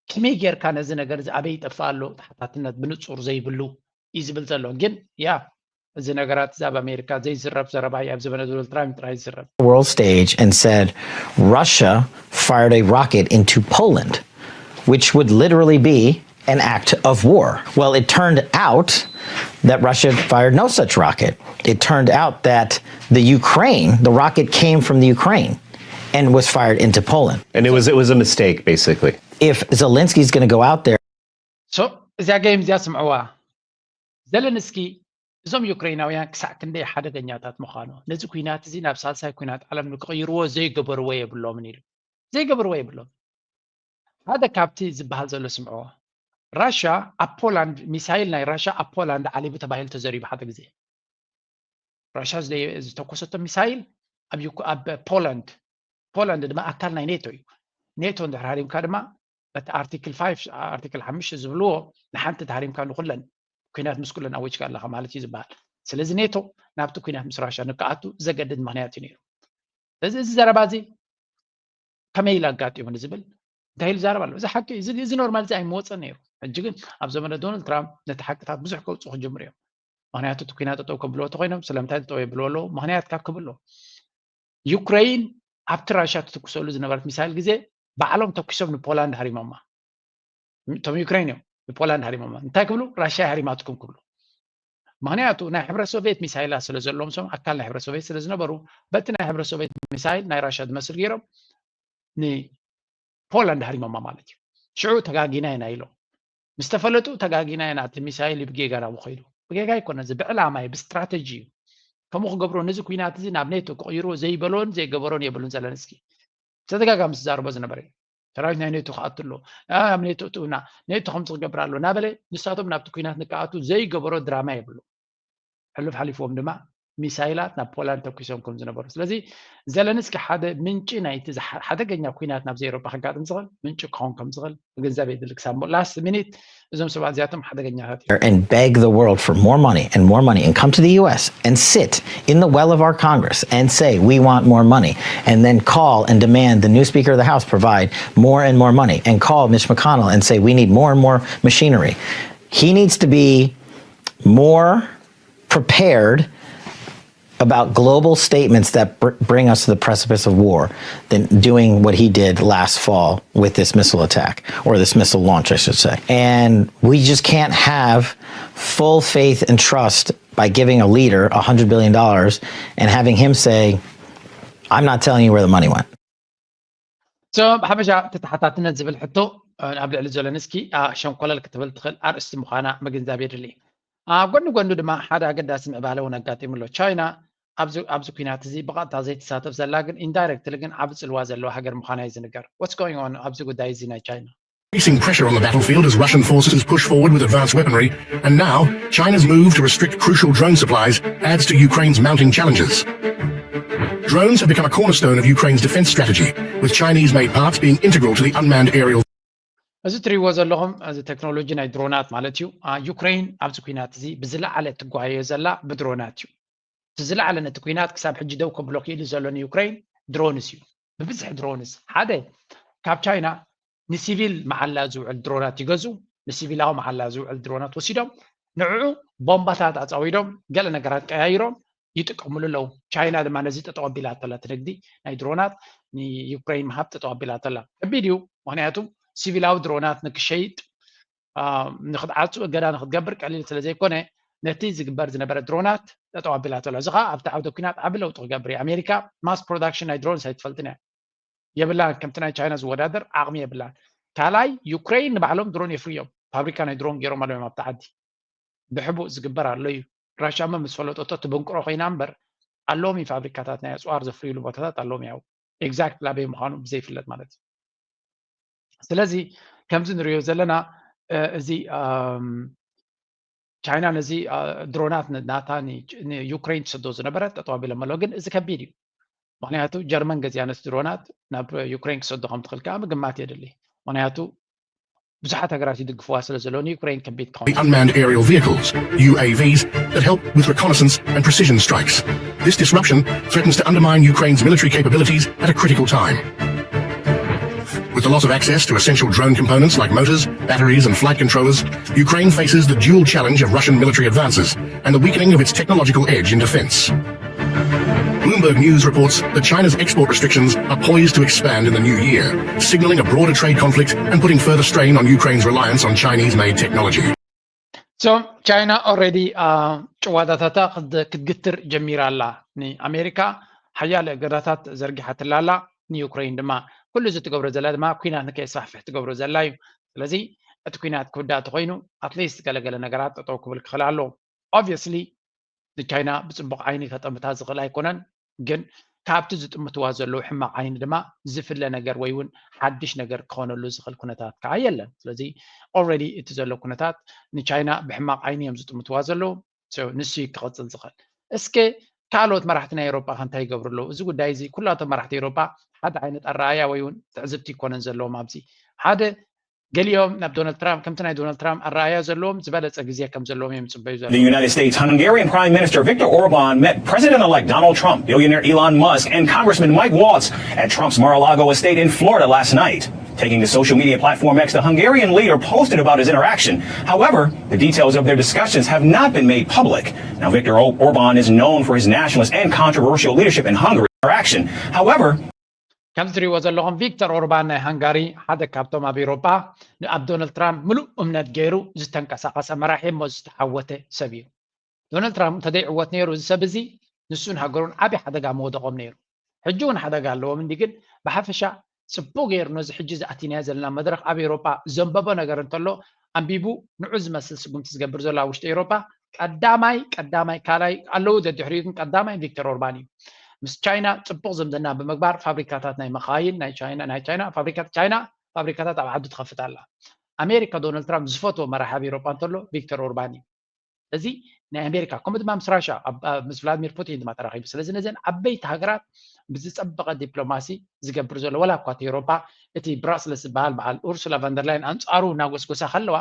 ከመይ ጌርካ ነዚ ነገር እዚ ኣበይ ይጠፍእ ኣሎ ተሓታትነት ብንፁር ዘይብሉ እዩ ዝብል ዘሎ። ግን ያ እዚ ነገራት እዚ ኣብ ኣሜሪካ ዘይዝረብ ዘረባ እዩ። ኣብ ዘበነ ዶናልድ ትራምፕ ጥራይ ዝዝረብ። World stage and said Russia fired a rocket into Poland, which would literally be an act of war. Well, it turned out that Russia fired no such rocket. It turned out that the Ukraine, the rocket came from the Ukraine and was fired into Poland. And it was it was a mistake, basically. If Zelensky's going to go out there so እዚኣ ገይም እዚኣ ስምዕዋ። ዘለንስኪ እዞም ዩክሬናውያን ክሳዕ ክንደይ ሓደገኛታት ምዃኑ፣ ነዚ ኩናት እዚ ናብ ሳልሳይ ኩናት ዓለም ንክቕይርዎ ዘይገበርዎ የብሎምን ኢሉ። ዘይገበርዎ የብሎም። ሓደ ካብቲ ዝበሃል ዘሎ ስምዕዎ። ራሻ ኣብ ፖላንድ ሚሳይል ናይ ራሻ ኣብ ፖላንድ ዓሊቡ ተባሂሉ ተዘሪቡ ሓደ ግዜ። ራሻ ዝተኮሰቶ ሚሳይል ኣብ ፖላንድ፣ ፖላንድ ድማ ኣካል ናይ ኔቶ እዩ። ኔቶ እንድሕር ሃሪምካ ድማ እቲ ኣርቲክል ኣርቲክል ሓሙሽተ ዝብልዎ ንሓንቲ ተሃሪምካ ንኩለን ኩናት ምስ ኩለን ኣወጅካ ኣለካ ማለት እዩ ዝበሃል። ስለዚ ኔቶ ናብቲ ኩናት ምስ ራሻ ንክኣቱ ዘገድድ ምክንያት እዩ ነይሩ። ስለዚ እዚ ዘረባ እዚ ከመይ ኢሉ ኣጋጢሙ ንዝብል እንታይ ኢሉ ዛረብ ኣሎ? እዚ ሓቂ እዚ ኖርማል እዚ ኣይመወፀን ነይሩ። ሕጂ ግን ኣብ ዘመነ ዶናልድ ትራምፕ ነቲ ሓቅታት ብዙሕ ከውፅኡ ክጅምሩ እዮም። ምክንያቱ እቲ ኩናት ጠጠው ከብልዎ ተኮይኖም ስለምንታይ ጠጠው የብልዎ ኣለዉ? ምክንያት ካብ ክብሎ ዩክሬን ኣብቲ ራሻ ትትኩሰሉ ዝነበረት ሚሳይል ግዜ ባዕሎም ተኩሶም ንፖላንድ ሃሪሞማ። እቶም ዩክሬን እዮም ንፖላንድ ሃሪሞማ። እንታይ ክብሉ? ራሻ ሃሪማትኩም ክብሉ። ምክንያቱ ናይ ሕብረት ሶቪየት ሚሳይላት ስለ ዘለዎም፣ ሰም ኣካል ናይ ሕብረት ሶቪየት ስለ ዝነበሩ በቲ ናይ ሕብረት ሶቪየት ሚሳይል ናይ ራሻ ዝመስል ገይሮም ንፖላንድ ሃሪሞማ ማለት እዩ። ሽዑ ተጋጊና ኢና ኢሎም ምስ ተፈለጡ ተጋጊና ኢና፣ እቲ ሚሳይል ብጌጋ ናብኡ ከይዱ። ብጌጋ ኣይኮነ፣ እዚ ብዕላማ እዩ፣ ብስትራተጂ እዩ። ከምኡ ክገብሮ ነዚ ኩናት እዚ ናብ ኔቶ ክቕይርዎ ዘይበሎን ዘይገበሮን የብሉን ዘለንስኪ። ብተደጋጋሚ ዝዛረቦ ዝነበረ እዩ። ሰራዊት ናይ ኔቶ ክኣቱ ኣሎ፣ ኣብ ኔቶ እትውና ኔቶ ከምዚ ክገብር ኣሎ እናበለ ንሳቶም ናብቲ ኩናት ንክኣቱ ዘይገበሮ ድራማ የብሉ። ሕሉፍ ሓሊፍዎም ድማ ሚሳይላት ናብ ፖላንድ ተኩሶም ከም ዝነበሩ። ስለዚ ዘለንስኪ ሓደ ምንጪ ናይቲ ሓደገኛ ኩናት ናብዚ ኤሮጳ ከጋጥም ዝኽእል ምንጪ ክኸውን ከም ዝኽእል ምግንዛብ የድሊ። ክሳብ ላስት ሚኒት እዞም ሰባት እዚኣቶም ሓደገኛታት እዮም። And beg the world for more money and more money and come to the U S and sit in the well of our Congress and say, "We want more money," and then call and demand the new Speaker of the House provide more and more money and call Mitch McConnell and say, "We need more and more machinery." He needs to be more prepared about global statements that br- bring us to the precipice of war than doing what he did last fall with this missile attack, or this missile launch, I should say. And we just can't have full faith and trust by giving a leader a hundred billion dollars and having him say, "I'm not telling you where the money went." ብሓፈሻ እቲ ተሓታትነት ዝብል ሕቶ ኣብ ልዕሊ ዘለንስኪ ሸንኮለል ክትብል ትኽእል ኣርእስቲ ምዃና ምግንዛብ የድሊ። ኣብ ጎኒ ጎኑ ድማ ሓደ ኣገዳሲ ምዕባለ እውን ኣጋጢሙ ኣሎ። ቻይና ኣብዚ ኩናት እዚ ብቐጥታ ዘይትሳተፍ ዘላ ግን ኢንዳይረክትሊ ግን ዓቢ ጽልዋ ዘለዋ ሃገር ምዃና እዩ ዝንገር። What's going on ኣብዚ ጉዳይ እዚ ናይ ቻይና? Increasing pressure on the battlefield as Russian forces push forward with advanced weaponry, and now China's move to restrict crucial drone supplies adds to Ukraine's mounting challenges. Drones have become a cornerstone of Ukraine's defense strategy, with Chinese-made parts being integral to the unmanned aerial. እዚ ትሪእዎ ዘለኹም እዚ ቴክኖሎጂ ናይ ድሮናት ማለት እዩ። ዩክሬን ኣብዚ ኩናት እዚ ብዝለዓለ ትጓየዮ ዘላ ብድሮናት እዩ። እቲ ዝለዓለ ነቲ ኩናት ክሳብ ሕጂ ደው ከብሎ ክኢሉ ዘሎ ንዩክሬን ድሮንስ እዩ። ብብዝሒ ድሮንስ ሓደ ካብ ቻይና ንሲቪል መዓላ ዝውዕል ድሮናት ይገዙ፣ ንሲቪላዊ መዓላ ዝውዕል ድሮናት ወሲዶም ንዕዑ ቦምባታት ኣፃዊዶም ገለ ነገራት ቀያይሮም ይጥቀምሉ ኣለዉ። ቻይና ድማ ነዚ ጠጠው ኣቢላቶ ኣላ። እቲ ንግዲ ናይ ድሮናት ንዩክሬን ምሃብ ጠጠው ኣቢላቶ ኣላ። ከቢድ እዩ፣ ምክንያቱ ሲቪላዊ ድሮናት ንክሸይጥ ንክትዓፁ እገዳ ንክትገብር ቀሊል ስለ ዘይኮነ ነቲ ዝግበር ዝነበረ ድሮናት ጠጠው ኣቢላቶ ኣላ። እዚ ከዓ ኣብቲ ዓውደ ኩናት ዓቢ ለውጢ ክገብር እዩ። ኣሜሪካ ማስ ፕሮዳክሽን ናይ ድሮንስ ኣይትፈልጥን እያ። የብላን፣ ከምቲ ናይ ቻይና ዝወዳደር ዓቕሚ የብላን። ካልኣይ ዩክሬን ንባዕሎም ድሮን የፍርዮም፣ ፋብሪካ ናይ ድሮን ገይሮም ኣለዮም ኣብቲ ዓዲ። ብሕቡእ ዝግበር ኣሎ እዩ። ራሻ እሞ ምስ ፈለጠቶ ትብንቅሮ ኮይና እምበር ኣለዎም እዩ ፋብሪካታት ናይ ኣፅዋር ዘፍርዩሉ ቦታታት ኣለዎም ያው ኤግዛክት ላበይ ምዃኑ ብዘይፍለጥ ማለት እዩ። ስለዚ ከምዚ ንሪኦ ዘለና እዚ ቻይና ነዚ ድሮናት ናታ ንዩክሬን ትሰዶ ዝነበረ ጠጠው ኣቢሎም ኣለዉ። ግን እዚ ከቢድ እዩ። ምክንያቱ ጀርመን ገዚኣ ነቲ ድሮናት ናብ ዩክሬን ክሰዶ ከም ትኽእል ከዓ ምግማት የድሊ። ምክንያቱ ብዙሓት ሃገራት ይድግፍዋ ስለ ዘለዉ ንዩክሬን ከቢድ ክኸውን The unmanned aerial vehicles, U A Vs, that help with reconnaissance and precision strikes. This disruption threatens to undermine Ukraine's military capabilities at a critical time. With the loss of access to essential drone components like motors, batteries, and flight controllers, Ukraine faces the dual challenge of Russian military advances and the weakening of its technological edge in defense. Bloomberg News reports that China's export restrictions are poised to expand in the new year, signaling a broader trade conflict and putting further strain on Ukraine's reliance on Chinese-made technology. So ቻይና ኦልሬዲ ጭዋዳታታ ክትግትር ጀሚራ ኣላ። ንኣሜሪካ ሓያለ እገዳታት ዘርጊሓትላ ኣላ፣ ንዩክሬን ድማ ኩሉ እዚ ትገብሮ ዘላ ድማ ኩናት ንከየስፋሕፍሕ ትገብሮ ዘላ እዩ። ስለዚ እቲ ኩናት ክውዳእ ተኮይኑ ኣትሊስት ገለገለ ነገራት ጠጠው ክብል ክኽእል ኣለዎ። ኦብቪየስሊ ንቻይና ብፅቡቕ ዓይኒ ከጠምታ ዝኽእል ኣይኮነን፣ ግን ካብቲ ዝጥምትዋ ዘለዉ ሕማቕ ዓይኒ ድማ ዝፍለ ነገር ወይ እውን ሓድሽ ነገር ክኾነሉ ዝኽእል ኩነታት ከዓ የለን። ስለዚ ኦልሬዲ እቲ ዘሎ ኩነታት ንቻይና ብሕማቕ ዓይኒ እዮም ዝጥምትዋ ዘለዉ። ንሱ እዩ ክቐፅል ዝኽእል። እስከ ካልኦት መራሕቲ ናይ ኤሮጳ ከ እንታይ ይገብሩ ኣለዉ? እዚ ጉዳይ እዚ ኩላቶም መራሕቲ ኤሮጳ ሓደ ዓይነት ኣረኣያ ወይ እውን ትዕዝብቲ ይኮነን ዘለዎም ኣብዚ ሓደ ገሊኦም ናብ ዶናልድ ትራምፕ ከምቲ ናይ ዶናልድ ትራምፕ ኣረኣያ ዘለዎም ዝበለፀ ግዜ ከም ዘለዎም እዮም ዝፅበዩ ዘለዉ። The United States Hungarian Prime Minister Viktor Orban met President-elect Donald Trump, billionaire Elon Musk, and Congressman Mike Waltz at Trump's Mar-a-Lago estate in Florida last night. Taking to social media platform X, the Hungarian leader posted about his interaction. However, the details of their discussions have not been made public. Now, Viktor Orban is known for his nationalist and controversial leadership in Hungary. Interaction. However, ከም ትሪእዎ ዘለኹም ቪክተር ኦርባን ናይ ሃንጋሪ ሓደ ካብቶም ኣብ ኤሮጳ ኣብ ዶናልድ ትራምፕ ምሉእ እምነት ገይሩ ዝተንቀሳቐሰ መራሒ እሞ ዝተዓወተ ሰብ እዩ። ዶናልድ ትራምፕ እንተዘይዕወት ነይሩ እዚ ሰብ እዚ ንሱን ሃገሩን ዓብዪ ሓደጋ ምወደቖም ነይሩ። ሕጂ እውን ሓደጋ ኣለዎም እንዲ ግን ብሓፈሻ ፅቡቅ ገይሩ ነዚ ሕጂ ዝኣቲናዮ ዘለና መድረክ ኣብ ኤሮጳ ዘንበቦ ነገር እንተሎ ኣንቢቡ ንዑ ዝመስል ስጉምቲ ዝገብር ዘሎ ኣብ ውሽጢ ኤሮጳ ቀዳማይ ቀዳማይ ካልኣይ ኣለዉ ደድሕሪኡ ግን ቀዳማይ ቪክተር ኦርባን እዩ። ምስ ቻይና ፅቡቅ ዝምድና ብምግባር ፋብሪካታት ናይ መኻይን ናይ ቻይና ናይ ቻይና ፋብሪካታት ቻይና ፋብሪካታት ኣብ ዓዱ ትኸፍት ኣላ። ኣሜሪካ ዶናልድ ትራምፕ ዝፈትዎ መራሒ ኣብ ኤሮጳ እንተሎ ቪክተር ኦርባን እዩ። እዚ ናይ ኣሜሪካ ከምኡ ድማ ምስ ራሻ ምስ ቭላድሚር ፑቲን ድማ ተራኺቡ። ስለዚ ነዘን ዓበይቲ ሃገራት ብዝፀበቐ ዲፕሎማሲ ዝገብር ዘሎ ወላ እኳ እቲ ኤሮፓ እቲ ብራስለስ ዝበሃል በዓል ኡርሱላ ቫንደርላይን ኣንፃሩ እናጎስጎሳ ከለዋ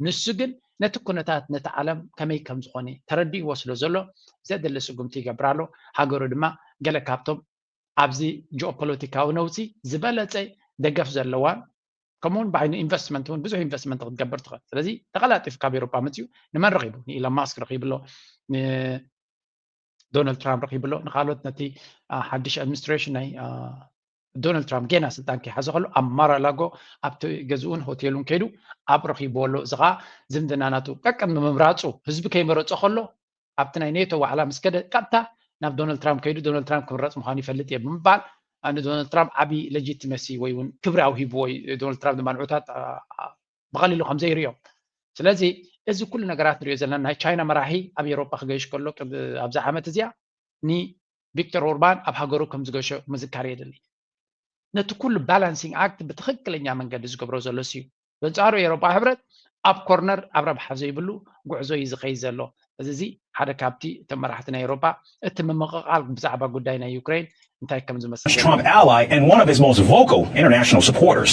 ንሱ ግን ነቲ ኩነታት ነቲ ዓለም ከመይ ከም ዝኾነ ተረዲእዎ ስለ ዘሎ ዘድሊ ስጉምቲ ይገብር ኣሎ። ሃገሩ ድማ ገለ ካብቶም ኣብዚ ጂኦፖለቲካዊ ነውፂ ዝበለፀ ደገፍ ዘለዋን ከምኡውን ብዓይኒ ኢንቨስትመንት እውን ብዙሕ ኢንቨስትመንት ክትገብር ትኽእል። ስለዚ ተቐላጢፉ ካብ ኤሮፓ መፅዩ ንመን ረኺቡ? ንኢሎን ማስክ ረኺቡ ኣሎ፣ ንዶናልድ ትራምፕ ረኺቡ ኣሎ፣ ንካልኦት ነቲ ሓድሽ ኣድሚኒስትሬሽን ናይ ዶናልድ ትራምፕ ጌና ስልጣን ከይሓዘ ከሎ ኣብ ማራላጎ ኣብቲ ገዝኡን ሆቴሉን ከይዱ ኣብ ረኺብዎ ኣሎ። እዚ ከዓ ዝምድና ናቱ ቀቅድሚ ምምራፁ ህዝቢ ከይመረፆ ከሎ ኣብቲ ናይ ኔቶ ዋዕላ ምስ ከደ ቀጥታ ናብ ዶናልድ ትራምፕ ከይዱ ዶናልድ ትራምፕ ክምረፅ ምዃኑ ይፈልጥ እየ ብምባል ንዶናልድ ትራምፕ ዓብዪ ሌጂቲመሲ ወይ እውን ክብሪ ኣውሂብዎ እዩ። ዶናልድ ትራምፕ ድማ ንዑታት ብቐሊሉ ከም ዘይርእዮም። ስለዚ እዚ ኩሉ ነገራት ንሪኦ ዘለና ናይ ቻይና መራሒ ኣብ ኤውሮጳ ክገይሽ ከሎ ኣብዚ ዓመት እዚኣ ንቪክተር ኦርባን ኣብ ሃገሩ ከም ዝገሾ ምዝካር የድሊ። ነቲ ኩሉ ባላንሲንግ ኣክት ብትኽክለኛ መንገዲ ዝገብሮ ዘሎ እዩ። በንጻሩ ኤውሮጳ ሕብረት ኣብ ኮርነር ኣብ ረብሓ ዘይብሉ ጉዕዞ እዩ ዝኸይድ ዘሎ። እዚ እዚ ሓደ ካብቲ እቶም መራሕቲ ናይ ኤውሮጳ እቲ ምምቕቓል ብዛዕባ ጉዳይ ናይ ዩክሬን እንታይ ከም ዝመስል Trump ally and one of his most vocal international supporters.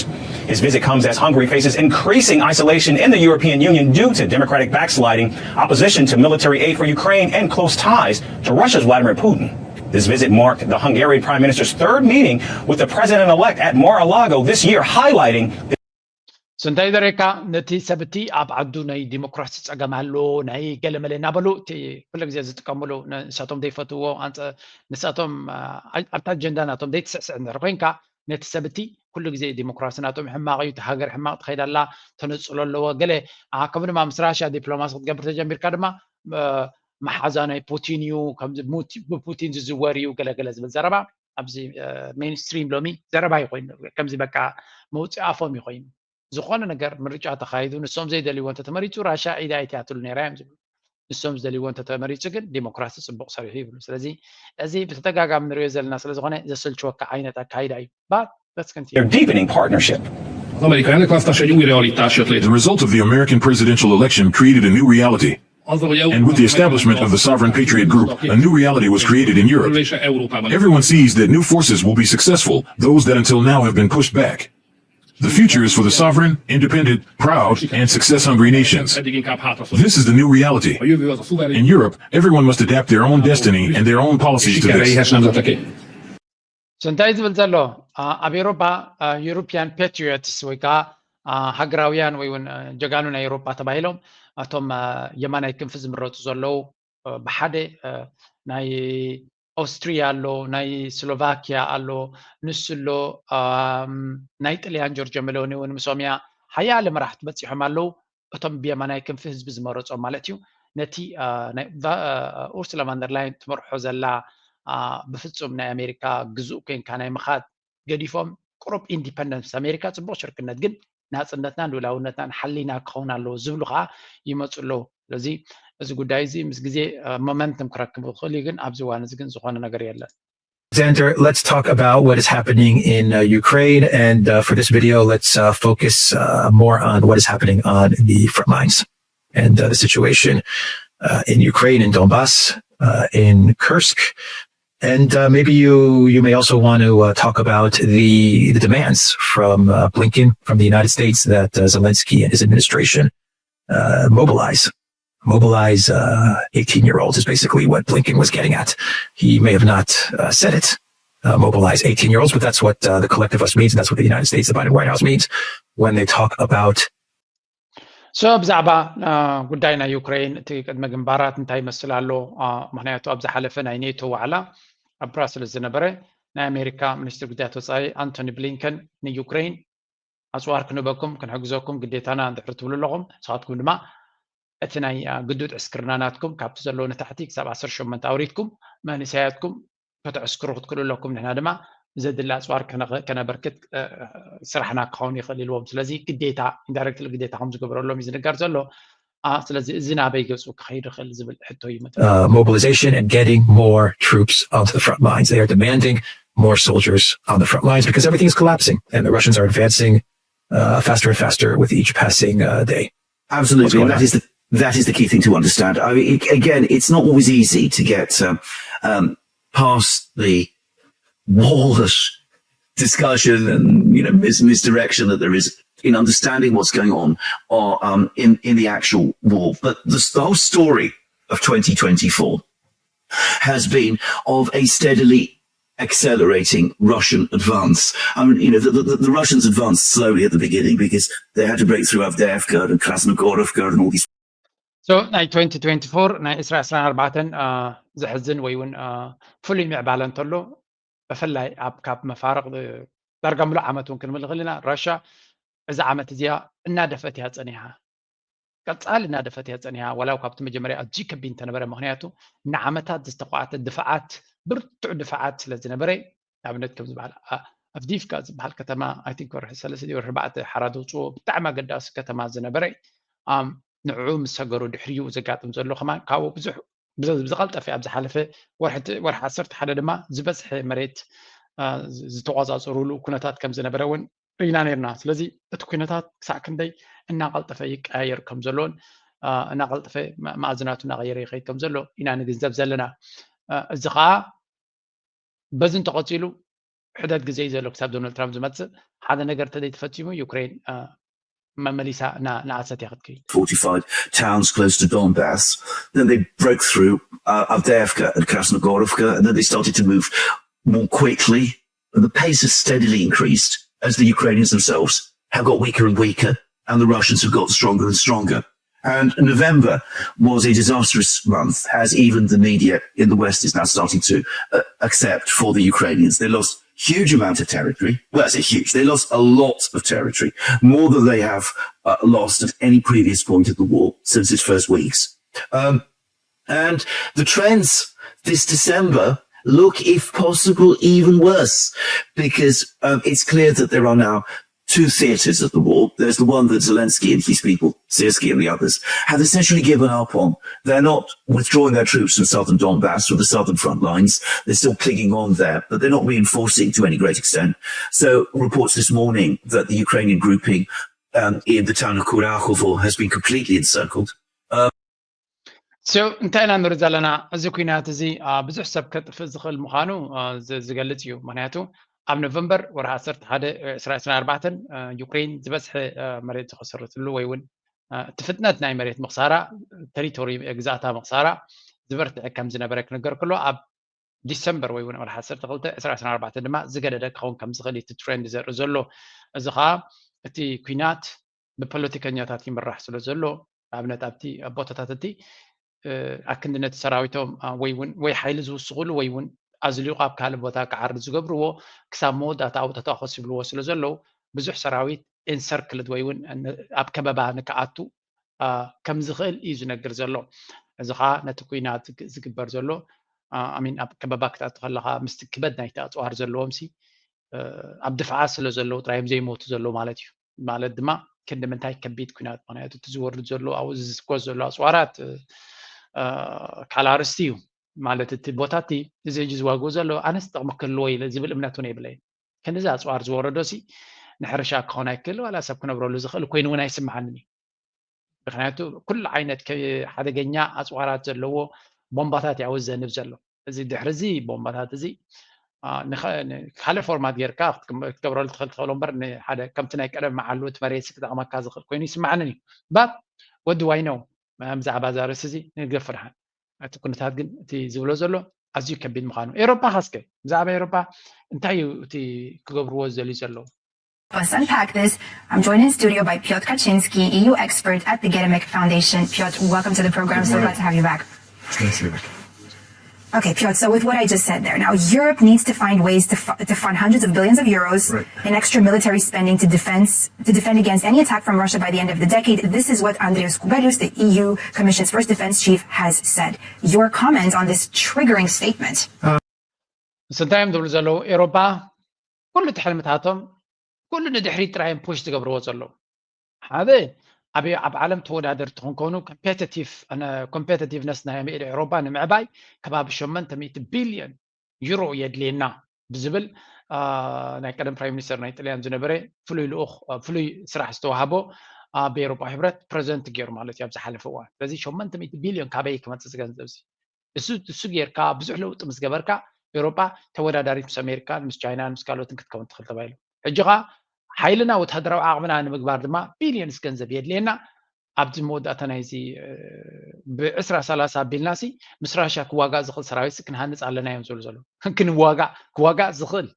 His visit comes as Hungary faces increasing isolation in the European Union due to democratic backsliding, opposition to military aid for Ukraine, and close ties to Russia's Vladimir Putin. This visit marked the Hungarian prime minister's third meeting with the president-elect at Mar-a-Lago this year, highlighting ስንታይ ደሬካ ነቲ ሰብቲ ኣብ ዓዱ ናይ ዲሞክራሲ ጸገም ኣሎ ናይ ገለመለ እናበሉ እቲ ኩሉ ግዜ ዝጥቀምሉ ንሳቶም ዘይፈትዎ ንሳቶም ኣብቲ ኣጀንዳ ናቶም ዘይትስዕስዕ እንድሕር ኮይንካ ነቲ ሰብቲ ኩሉ ግዜ ዲሞክራሲ ናቶም ሕማቕ እዩ፣ እቲ ሃገር ሕማቕ ትኸይድ ኣላ፣ ተነጽሎ ኣለዎ ገለ ከም ድማ ምስ ራሽያ ዲፕሎማሲ ክትገብር ተጀሚርካ ድማ መሓዛ ናይ ፑቲን እዩ፣ ብፑቲን ዝዝወር እዩ ገለገለ ዝብል ዘረባ ኣብዚ ሜንስትሪም ሎሚ ዘረባ እዩ ኮይኑ ከምዚ በቃ መውፅኢ ኣፎም እዩ ኮይኑ ዝኾነ ነገር ምርጫ ተኻይዱ ንሶም ዘይደልይዎ እንተተመሪፁ ራሻ ኢዳ ኣይትያትሉ ነይራ እዮም ዝብሉ። ንሶም ዝደልይዎ እንተተመሪፁ ግን ዲሞክራሲ ፅቡቕ ሰሪሑ ይብሉ። ስለዚ እዚ ብተደጋጋሚ ንሪኦ ዘለና ስለዝኾነ ዘሰልችወካ ዓይነት ኣካይዳ እዩ። But let's continue. Their deepening partnership. Az amerikai elnökválasztás egy új realitás jött létre. The result of the American presidential election created a new reality. And with the establishment of the Sovereign Patriot Group, a new reality was created in Europe. Everyone sees that new forces will be successful, those that until now have been pushed back. The future is for the sovereign, independent, proud, and success hungry nations. This is the new reality. In Europe, everyone must adapt their own destiny and their own policies to this. እንታይ ዝብል ዘሎ ኣብ ኤሮፓ ዩሮፒያን ፓትሪዮትስ ወይ ከዓ ሃገራውያን ወይ እውን ጀጋኑ ናይ ኤሮፓ ተባሂሎም እቶም የማናይ ክንፊ ዝምረፁ ዘለዉ ብሓደ ናይ ኦስትሪያ ኣሎ፣ ናይ ስሎቫኪያ ኣሎ፣ ንሱ ኣሎ፣ ናይ ጥልያን ጆርጆ ሜሎኒ እውን ምስኦም እያ። ሓያለ መራሕቲ በፂሖም ኣለዉ። እቶም ብየማናይ ክንፊ ህዝቢ ዝመረፆም ማለት እዩ። ነቲ ኡርስላ ቫንደርላይን ትመርሖ ዘላ ብፍፁም ናይ ኣሜሪካ ግዙእ ኮይንካ ናይ ምኻድ ገዲፎም ቁሩብ ኢንዲፐንደንስ ኣሜሪካ ፅቡቕ ሽርክነት ግን ናፅነትናን ልኡላውነትናን ሓሊና ክኸውን ኣለዎ ዝብሉ ከዓ ይመፁ ኣለዉ። ስለዚ እዚ ጉዳይ እዚ ምስ ግዜ ሞመንትም ክረክብ ይኽእል እዩ፣ ግን ኣብዚ እዋን እዚ ግን ዝኾነ ነገር የለን። Xander, let's talk about what is happening in uh, Ukraine. And uh, for this video, let's uh, focus uh, more on what is happening on the front lines and uh, the situation uh, in Ukraine, in Donbass, uh, in Kursk. And uh, maybe you you may also want to uh, talk about the, the demands from uh, Blinken, from the United States, that uh, Zelensky and his administration uh, mobilize mobilize uh, eighteen year olds is basically what Blinken was getting at. He may have not uh, said it, uh, mobilize eighteen year olds, but that's what uh, the collective us means. And that's what the United States, the Biden White House means when they talk about so ብዛዕባ ጉዳይ ናይ ዩክሬን እቲ ቅድመ ግንባራት እንታይ ይመስል ኣሎ? ምክንያቱ ኣብ ዝሓለፈ ናይ ኔቶ ዋዕላ ኣብ ብራስልስ ዝነበረ ናይ ኣሜሪካ ሚኒስትር ጉዳያት ወፃኢ ኣንቶኒ ብሊንከን ንዩክሬን ኣፅዋር ክንበኩም ክንሕግዘኩም ግዴታና እንድሕር ትብሉ ኣለኹም። ንስኻትኩም ድማ እቲ ናይ ግዱድ ዕስክርና ናትኩም ካብቲ ዘለዎ ንታሕቲ ክሳብ ዓሰርተ ሸሞንተ ኣውሪድኩም መንእሰያትኩም ከተዕስክሩ ክትክእሉ ኣለኩም። ንሕና ድማ ዘድሊ ኣፅዋር ከነበርክት ስራሕና ክኸውን ይኽእል ኢልዎም። ስለዚ ግዴታ ኢንዳይሬክትሊ ግዴታ ከም ዝገበረሎም እዩ ዝንገር ዘሎ። ስለዚ እዚ ናበይ ገፁ ክኸይድ ይኽእል ዝብል ሕቶ እዩ። Mobilization and getting more troops onto the front lines. They are demanding more soldiers on the front lines because everything is collapsing and the Russians are advancing uh, faster and faster with each passing uh, day. Absolutely, and that is the that is the key thing to understand. I mean, again, it's not always easy to get um, um, past the wallish discussion and you know mis- misdirection that there is in understanding what's going on or um, in in the actual war. But the, the whole story of twenty twenty-four has been of a steadily accelerating Russian advance. I mean, you know, the, the, the Russians advanced slowly at the beginning because they had to break through Avdiivka and Krasnogorovka and all these So ናይ twenty twenty-four ናይ ዕስራ ዕስራን ኣርባዕተን ዘሕዝን ወይ እውን ፍሉይ ምዕባለ እንተሎ ብፍላይ ኣብ ካብ መፋርቕ ዳርጋ ምሉእ ዓመት እውን ክንብል ንኽእል ኢና። ራሻ እዚ ዓመት እዚኣ እናደፈት እያ ፀኒሓ። ቀፃሊ እናደፈት እያ ፀኒሓ። ዋላ ካብቲ መጀመርያ ኣዝዩ ከቢድ እንተነበረ፣ ምክንያቱ ንዓመታት ዝተኳዕተ ድፍዓት፣ ብርቱዕ ድፍዓት ስለ ዝነበረ ንኣብነት ከም ዝበሃል ኣቭዲፍካ ዝበሃል ከተማ ኣይ ቲንክ ወርሒ ሰለስተ ወርሒ ኣርባዕተ ሓራ ዘውፅዎ ብጣዕሚ ኣገዳሲ ከተማ ዝነበረ ኣም ንዕኡ ምስ ሰገሩ ድሕሪኡ ዘጋጥም ዘሎ ከማን ካብኡ ብዙሕ ብዝቐልጠፈ ኣብ ዝሓለፈ ወርሒ ዓሰርተ ሓደ ድማ ዝበዝሐ መሬት ዝተቆፃፀሩሉ ኩነታት ከም ዝነበረ እውን ርኢና ነርና። ስለዚ እቲ ኩነታት ክሳዕ ክንደይ እናቐልጠፈ ይቀያየር ከም ዘሎን እናቐልጠፈ መኣዝናቱ እናቐየረ ይኸይድ ከም ዘሎ ኢና ንግንዘብ ዘለና። እዚ ከዓ በዚ እንተቐፂሉ ሕደት ግዜ እዩ ዘሎ ክሳብ ዶናልድ ትራምፕ ዝመፅእ ሓደ ነገር እንተዘይተፈፂሙ ዩክሬን መመሊሳ እናኣሰት እያ ክትከይድ። Fortified towns close to Donbass. Then they broke through uh, Avdiivka and Krasnogorovka, and then they started to move more quickly. And the pace has steadily increased as the Ukrainians themselves have got weaker and weaker, and the Russians have got stronger and stronger. And November was a disastrous month, as even the media in the West is now starting to uh, accept for the Ukrainians. They lost huge amount of territory. Well, I say huge. They lost a lot of territory, more than they have uh, lost at any previous point of the war since its first weeks. Um, and the trends this December look, if possible, even worse, because um, it's clear that there are now two theatres of the war. There's the one that Zelensky and his people, Syrskyi and the others, have essentially given up on. They're not withdrawing their troops from southern Donbass, from the southern front lines. They're still clinging on there, but they're not reinforcing to any great extent. So reports this morning that the Ukrainian grouping um, in the town of Kurahovo has been completely encircled. Um, So እንታይ ኢና ንርኢ ዘለና? እዚ ኩናት እዚ ብዙሕ ሰብ ከጥፍእ ዝኽእል ምዃኑ ዝገልጽ እዩ። ምክንያቱ ኣብ ኖቨምበር ወርሒ ዓሰርተ ሓደ ዕስራ ዕስራን ኣርባዕተን ዩክሬን ዝበዝሐ መሬት ዝኸሰረትሉ ወይ እውን እቲ ፍጥነት ናይ መሬት ምኽሳራ፣ ተሪቶሪ ግዛእታ ምኽሳራ ዝበርትዐ ከም ዝነበረ ክንገር ከሎ፣ ኣብ ዲሰምበር ወይ እውን ወርሒ ዓሰርተ ክልተ ዕስራ ዕስራን ኣርባዕተን ድማ ዝገደደ ክኸውን ከም ዝኽእል እቲ ትሬንድ ዘርኢ ዘሎ። እዚ ከዓ እቲ ኩናት ብፖለቲከኛታት ይምራሕ ስለ ዘሎ፣ ንኣብነት ኣብቲ ኣብ ቦታታት እቲ ኣክንዲ ነቲ ሰራዊቶም ወይ እውን ወይ ሓይሊ ዝውስኽሉ ወይ እውን ኣዝሊቑ ኣብ ካልእ ቦታ ክዓርድ ዝገብርዎ ክሳብ መወዳእታ ኣብኡ ተተኮስ ይብልዎ ስለ ዘለዉ ብዙሕ ሰራዊት ኢንሰርክልድ ወይ እውን ኣብ ከበባ ንክኣቱ ከም ዝኽእል እዩ ዝነግር ዘሎ። እዚ ከዓ ነቲ ኩናት ዝግበር ዘሎ ኣሚን ኣብ ከበባ ክትኣቱ ከለካ ምስቲ ክበድ ናይቲ ኣፅዋር ዘለዎም ሲ ኣብ ድፍዓት ስለ ዘለዉ ጥራይ እዮም ዘይሞቱ ዘለዉ ማለት እዩ። ማለት ድማ ክንዲ ምንታይ ከቢድ ኩናት፣ ምክንያቱ እቲ ዝወርድ ዘሎ ኣብኡ ዝስኮስ ዘሎ ኣፅዋራት ካልእ ኣርእስቲ እዩ። ማለት እቲ ቦታ እቲ እዚ ሕጂ ዝዋግኡ ዘሎ ኣነስ ጥቕሚ ክህልዎ ኢለ ዝብል እምነት እውን የብለይን። ክንድዚ ኣፅዋር ዝወረዶ ሲ ንሕርሻ ክኸውን ኣይክእል ዋላ ሰብ ክነብረሉ ዝኽእል ኮይኑ እውን ኣይስምዓንን እዩ። ምክንያቱ ኩሉ ዓይነት ሓደገኛ ኣፅዋራት ዘለዎ ቦምባታት ያው ዘንብ ዘሎ እዚ ድሕሪ እዚ ቦምባታት እዚ ካልእ ፎርማት ጌርካ ክትገብረሉ ትኽእል ትኽእሎ እምበር ንሓደ ከምቲ ናይ ቀደም መዓሉ እቲ መሬት ክጠቕመካ ዝኽእል ኮይኑ ይስምዓንን እዩ። ባት ወዲ ዋይነው ብዛዕባ እዛ ርእሲ እዚ ንግደፍ ድሓን። እቲ ኩነታት ግን እቲ ዝብሎ ዘሎ ኣዝዩ ከቢድ ምዃኑ። ኤሮፓ ኸስከ ብዛዕባ ኤሮፓ እንታይ እዩ እቲ ክገብርዎ ዝደልዩ ዘለዉ? Let's unpack this. I'm joined in studio by Piotr Kaczynski, E U expert at the Geremek Foundation. Piotr, welcome to the program. So glad to have you back. Thank you. Okay, Piotr, so with what I just said there, now Europe needs to find ways to, fu- to fund hundreds of billions of euros Right. in extra military spending to defense to defend against any attack from Russia by the end of the decade. This is what Andrius Kubilius, the E U Commission's first defense chief, has said. Your comment on this triggering statement? ምስ እንታይ እዮም ዝብሉ ዘለዉ? ኤሮፓ ኩሉ እቲ ሕልምታቶም ኩሉ ንድሕሪት ጥራይ እዮም ፑሽ ዝገብርዎ ዘለዉ። ሓደ ኣብ ኣብ ዓለም ተወዳደርቲ ክንኮኑ ኮምፔቲቲቭ ኮምፔቲቲቭነስ ናይ ኤሮፓ ንምዕባይ ከባቢ ሸሞንተ ሚእቲ ቢልዮን ዩሮ የድልየና ብዝብል ናይ ቀደም ፕራይም ሚኒስተር ናይ ጥልያን ዝነበረ ፍሉይ ልኡኽ ፍሉይ ስራሕ ዝተዋህቦ ኣብ ኤሮፓ ሕብረት ፕሬዘንት ገይሩ ማለት እዩ ኣብ ዝሓለፈ እዋን። ስለዚ ሸሞንተ ሚእቲ ቢልዮን ካበይ ክመፅእ ዝገንዘብ እዚ እሱ እሱ ጌርካ ብዙሕ ለውጢ ምስ ገበርካ ኤውሮጳ ተወዳዳሪት ምስ ኣሜሪካን ምስ ቻይናን ምስ ካልኦትን ክትከውን ትኽእል ተባሂሉ። ሕጂ ኸዓ ሓይልና ወታደራዊ ዓቕምና ንምግባር ድማ ቢልዮንስ ገንዘብ የድልየና። ኣብዚ መወዳእታ ናይዚ ብዕስራ ሰላሳ ኣቢልናሲ ምስ ራሽያ ክዋጋእ ዝኽእል ሰራዊትሲ ክንሃንፅ ኣለና እዮም ዝብሉ ዘለዉ። ክንዋጋእ ክዋጋእ ዝኽእል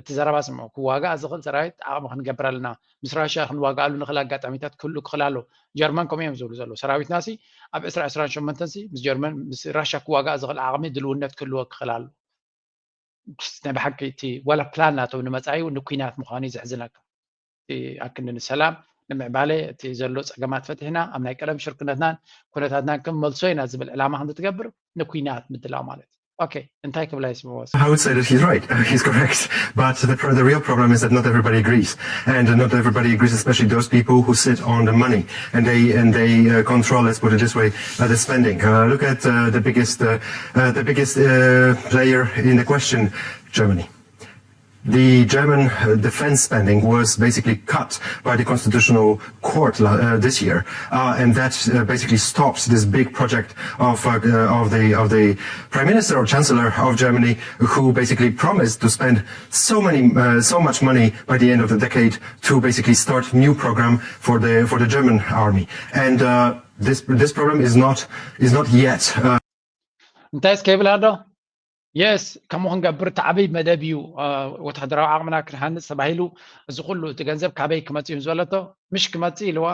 እቲ ዘረባ ስምዑ፣ ክዋጋእ ዝኽእል ሰራዊት ዓቕሚ ክንገብር ኣለና። ምስ ራሽያ ክንዋጋኣሉ ንኽእል ኣጋጣሚታት ክህሉ ክኽእል ኣሎ። ጀርመን ከምኡ እዮም ዝብሉ ዘለዉ። ሰራዊትናሲ ኣብ ዕስራ ዕስራን ሸሞንተንሲ ምስ ጀርመን ምስ ራሽያ ክዋጋእ ዝኽእል ዓቕሚ ድልውነት ክህልዎ ክኽእል ኣሎ። ናይ ብሓቂ እቲ ዋላ ፕላን ናቶም ንመፃኢ እውን ንኲናት ምዃኑ እዩ ዘሕዝነካ። እቲ ኣክንዲ ንሰላም ንምዕባለ እቲ ዘሎ ፀገማት ፈቲሕና ኣብ ናይ ቀደም ሽርክነትናን ኩነታትናን ክንመልሶ ኢና ዝብል ዕላማ ከምዝትገብር ንኲናት ምድላው ማለት እዩ። okay, እንታይ ክብላ ይስምዎ? I would say that he's right. He's correct. But the, the real problem is that not everybody agrees, and not everybody agrees, especially those people who sit on the money and they and they uh, control, let's put it this way, uh, the spending. Uh, look at uh, the biggest uh, uh, the biggest uh, player in the question, Germany. The German uh, defense spending was basically cut by the Constitutional Court uh, this year, uh, and that uh, basically stops this big project of uh, uh, of the of the Prime Minister or Chancellor of Germany, who basically promised to spend so many uh, so much money by the end of the decade to basically start new program for the for the German army. And uh, this this problem is not is not yet. Uh, እንታይ እስከ ይብል ኣሎ? የስ፣ ከምኡ ክንገብር እቲ ዓብይ መደብ እዩ። ወታደራዊ ዓቕምና ክንሃንፅ ተባሂሉ እዚ ኩሉ እቲ ገንዘብ ካበይ ክመፅእ እዩ ዝበለቶ፣ ምሽ ክመፅእ ኢልዋ።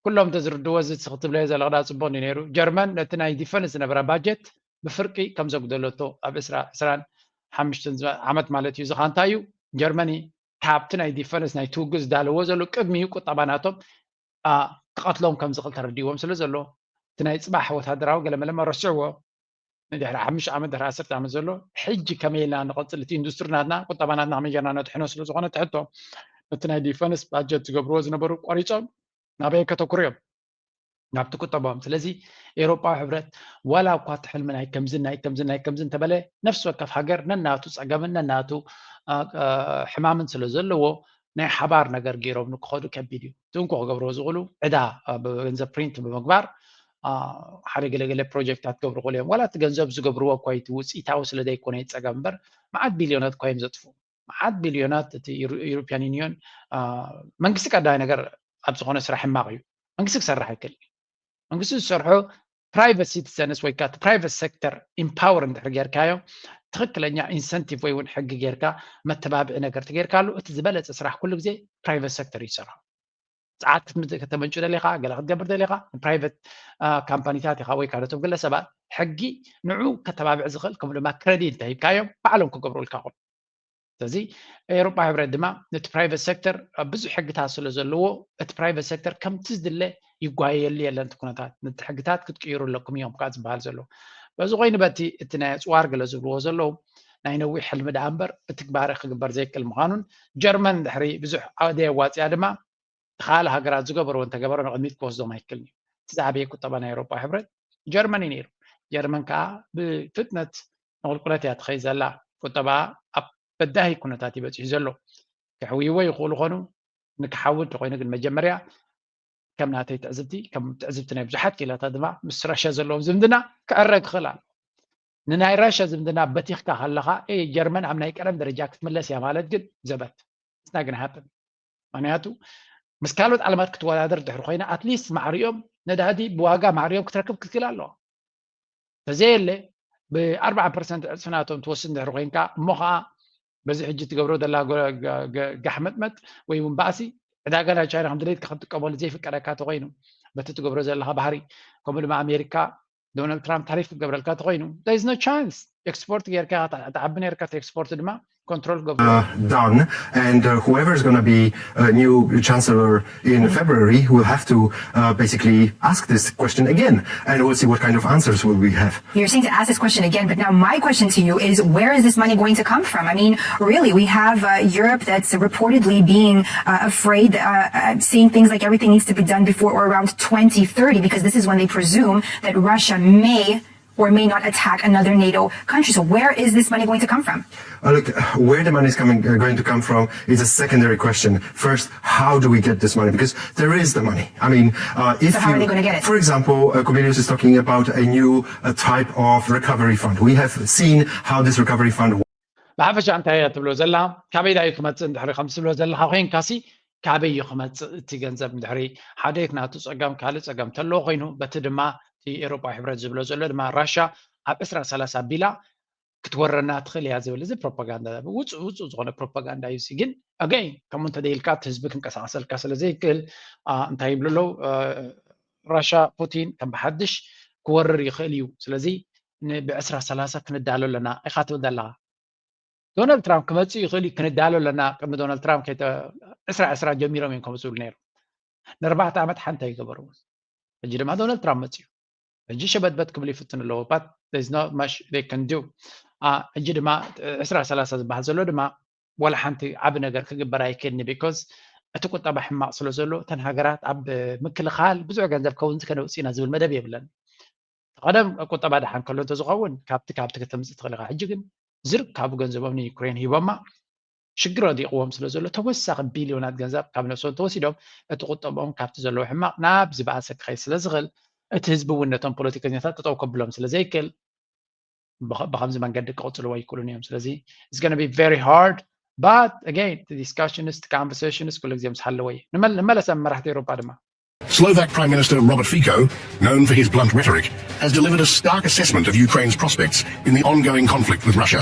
ኩሎም ተዝርድዎ እዚ ክትብለዮ ዘለቕዳ ፅቡቅ እዩ ነይሩ። ጀርመን ነቲ ናይ ዲፈንስ ዝነበራ ባጀት ብፍርቂ ከም ዘጉደለቶ ኣብ ዕስራ ዕስራን ሓሙሽተን ዓመት ማለት እዩ። ዝኻ እንታይ እዩ? ጀርመኒ ካብቲ ናይ ዲፈንስ ናይ ትውግእ ዝዳለዎ ዘሎ ቅድሚኡ ቁጠባ ናቶም ክቐትሎም ከም ዝኽእል ተረዲዎም ስለ ዘሎ እቲ ናይ ፅባሕ ወታደራዊ ገለመለመ ረስዕዎ። ንድሕሪ ሓሙሽተ ዓመት ድሕሪ ዓሰርተ ዓመት ዘሎ ሕጂ ከመይ ኢልና ንቐፅል፣ እቲ ኢንዱስትሪ ናትና ቁጠባ ናትና ከመይ ጌርና ነጥሕኖ ስለ ዝኾነ ትሕቶ፣ ነቲ ናይ ዲፈንስ ባጀት ዝገብርዎ ዝነበሩ ቆሪፆም ናበይ ከተኩሩ እዮም? ናብቲ ቁጠባኦም። ስለዚ ኤውሮጳዊ ሕብረት ዋላ እኳ እቲ ሕልሚ ናይ ከምዝን ናይ ከምዝን ናይ ከምዝን እንተበለ ነፍሲ ወከፍ ሃገር ነናቱ ፀገምን ነናቱ ሕማምን ስለ ዘለዎ ናይ ሓባር ነገር ገይሮም ንክኸዱ ከቢድ እዩ። እቲ እንኮ ክገብርዎ ዝኽእሉ ዕዳ ብገንዘብ ፕሪንት ብምግባር ሓደ ገለገለ ፕሮጀክታት ክገብሩ ክእሉ እዮም። ዋላ እቲ ገንዘብ ዝገብርዎ እኳ እቲ ውፅኢታዊ ስለ ዘይኮነ ይፀገም እምበር መዓት ቢልዮናት እኳ እዮም ዘጥፉ። መዓት ቢልዮናት እቲ ዩሮፒያን ዩኒዮን መንግስቲ ቀዳማይ ነገር ኣብ ዝኾነ ስራሕ ሕማቕ እዩ። መንግስቲ ክሰርሕ ኣይክእል። መንግስቲ ዝሰርሖ ፕራይቨት ሲቲዘንስ ወይ ከዓ ፕራይቨት ሴክተር ኢምፓወር እንድሕር ጌርካዮ ትኽክለኛ ኢንሰንቲቭ ወይ እውን ሕጊ ጌርካ መተባብዒ ነገር ትጌርካሉ እቲ ዝበለፀ ስራሕ ኩሉ ግዜ ፕራይቨት ሴክተር እዩ ዝሰርሖ። ፀዓት ከተመንጩ ደሊኻ ገለ ክትገብር ደሊኻ ፕራይቨት ካምፓኒታት ኢኻ ወይ ከዓ ነቶም ግለሰባት ሕጊ ንዑ ከተባብዕ ዝኽእል ከምኡ ድማ ክረዲት እንተሂብካዮም ባዕሎም ክገብሩልካ ኹሉ። ስለዚ ኤውሮጳ ሕብረት ድማ ነቲ ፕራይቨት ሴክተር ብዙሕ ሕግታት ስለ ዘለዎ እቲ ፕራይቨት ሴክተር ከምቲ ዝድለ ይጓየየሉ የለን እቲ ኩነታት ነቲ ሕግታት ክትቅይሩ ኣለኩም እዮም ከዓ ዝበሃል ዘሎ። በዚ ኮይኑ በቲ እቲ ናይ ኣፅዋር ገለ ዝብልዎ ዘለዉ ናይ ነዊሕ ሕልሚ ደኣ እምበር ብትግባረ ክግበር ዘይክእል ምዃኑን ጀርመን ድሕሪ ብዙሕ ዓወደ ኣዋፅያ ድማ ካልእ ሃገራት ዝገበርዎ እንተገበረ ንቕድሚት ክወስዶም ኣይክእልን እዩ። እቲ ዝዓበየ ቁጠባ ናይ ኤውሮጳ ሕብረት ጀርመን እዩ ነይሩ። ጀርመን ከዓ ብፍጥነት ንቁልቁለት እያ ትኸይድ ዘላ። ቁጠባ ኣብ በዳሂ ኩነታት እዩ በፂሑ ዘሎ። ክሕውይዎ ይኽእሉ ኾኑ ንክሓዊ እንተኮይኑ ግን መጀመርያ ከም ናተይ ትዕዝብቲ ከም ትዕዝብቲ ናይ ብዙሓት ክኢላታት ድማ ምስ ራሽያ ዘለዎም ዝምድና ክዕረ ክኽእል ኣሎ። ንናይ ራሽያ ዝምድና በቲኽካ ከለኻ ጀርመን ኣብ ናይ ቀደም ደረጃ ክትምለስ እያ ማለት ግን ዘበት ስና ግን ሃፕን ምክንያቱ ምስ ካልኦት ዓለማት ክትወዳደር ድሕሪ ኮይና ኣትሊስት ማዕሪኦም ነዳዲ ብዋጋ ማዕሪኦም ክትረክብ ክትክእል ኣለዋ። ተዘየለ ብኣርባዓ ፐርሰንት ዕፅፊ ናቶም ትወስድ እንድሕር ኮይንካ እሞ ከዓ በዚ ሕጂ ትገብሮ ዘላ ጋሕመጥመጥ ወይ እውን ባእሲ ዕዳጋ ናይ ቻይና ከም ድሌትካ ክትጥቀመሉ ዘይፍቀደካ ተኮይኑ በቲ ትገብሮ ዘለካ ባህሪ ከምኡ ድማ ኣሜሪካ ዶናልድ ትራምፕ ታሪፍ ክገብረልካ ተኮይኑ there is no chance ኤክስፖርት ጌርካ ተዓቢ ነርካ ኤክስፖርት ድማ control go uh, done, and uh, whoever is going to be a new chancellor in February will have to uh, basically ask this question again, and we'll see what kind of answers will we have. You're saying to ask this question again, but now my question to you is, where is this money going to come from? I mean, really, we have uh, Europe that's reportedly being uh, afraid, uh, uh, seeing things like everything needs to be done before or around twenty thirty, because this is when they presume that Russia may or may not attack another NATO country. So where is this money going to come from? Uh, look, where the money is coming, uh, going to come from is a secondary question. First, how do we get this money? Because there is the money. I mean, uh, if So how are you, they gonna get it? for example, uh, Kubilius is talking about a new uh, type of recovery fund. We have seen how this recovery fund ብሓፈሻ እንታይ እያ ትብሎ ዘላ? ካበይ ዳዩ ክመፅእ እንድሕሪ ከም ትብሎ ዘለካ ኮይንካሲ ካበይ እዩ ክመፅእ እቲ ገንዘብ እንድሕሪ ሓደ ናቱ ፀገም ካልእ ፀገም ተለዎ ኮይኑ በቲ ድማ እቲ ኤሮጳ ሕብረት ዝብሎ ዘሎ ድማ ራሻ ኣብ ዕስራ ሰላሳ ቢላ ክትወረና ትኽእል እያ ዝብል እዚ ፕሮፓጋንዳ ውፅእ ውፅእ ዝኾነ ፕሮፓጋንዳ እዩ። ግን ኣገይ ከምኡ እንተደይልካ እቲ ህዝቢ ክንቀሳቀሰልካ ስለ ዘይክእል እንታይ ይብሉ ኣለዉ? ራሻ ፑቲን ከም ብሓድሽ ክወርር ይኽእል እዩ። ስለዚ ብዕስራ ሰላሳ ክንዳሎ ኣለና ኢኻ ትብል ዘለኻ። ዶናልድ ትራምፕ ክመፅእ ይኽእል እዩ ክንዳሎ ኣለና ቅድሚ ዶናልድ ትራምፕ ዕስራ ዕስራ ጀሚሮም እዮም ከምኡ ዝብሉ ነይሩ። ንኣርባዕተ ዓመት ሓንቲ ኣይገበርዎ። ሕጂ ድማ ዶናልድ ትራምፕ መፅኡ። ሕጂ ሸበትበት ክብሉ ይፍትኑ ኣለዉ but there's not much they can do። ሕጂ ድማ ዕስራ ሰላሳ ዝበሃል ዘሎ ድማ ዋላ ሓንቲ ዓቢ ነገር ክግበር ኣይክእልኒ because እቲ ቁጠባ ሕማቕ ስለ ዘሎ እተን ሃገራት ኣብ ምክልኻል ብዙሕ ገንዘብ ከውንዚ ከነውፅእ ኢና ዝብል መደብ የብለን። ቀደም ቁጠባ ደሓን ከሎ እንተዝኸውን ካብቲ ካብቲ ከተምፅእ ትኽእል ኢኻ። ሕጂ ግን ዝርካቡ ገንዘቦም ንዩክሬን ሂቦማ ሽግር ወዲቕዎም ስለ ዘሎ ተወሳኺ ቢልዮናት ገንዘብ ካብ ነብሶም ተወሲዶም እቲ ቁጠቦም ካብቲ ዘለዎ ሕማቕ ናብ ዝበኣሰ ክኸይ ስለ ዝኽእል እቲ ህዝቢ እውን ነቶም ፖለቲከኛታት ጠጠው ከብሎም ስለ ዘይክእል ብኸምዚ መንገዲ ክቕፅልዎ ኣይክእሉን እዮም። ስለዚ it's gonna be very hard but again the discussion is the conversation is ኩሉ ግዜ ምስ ሓለወ እዩ። ንመለሰ መራሕቲ ኤውሮጳ ድማ Slovak Prime Minister Robert Fico, known for his blunt rhetoric, has delivered a stark assessment of Ukraine's prospects in the ongoing conflict with Russia.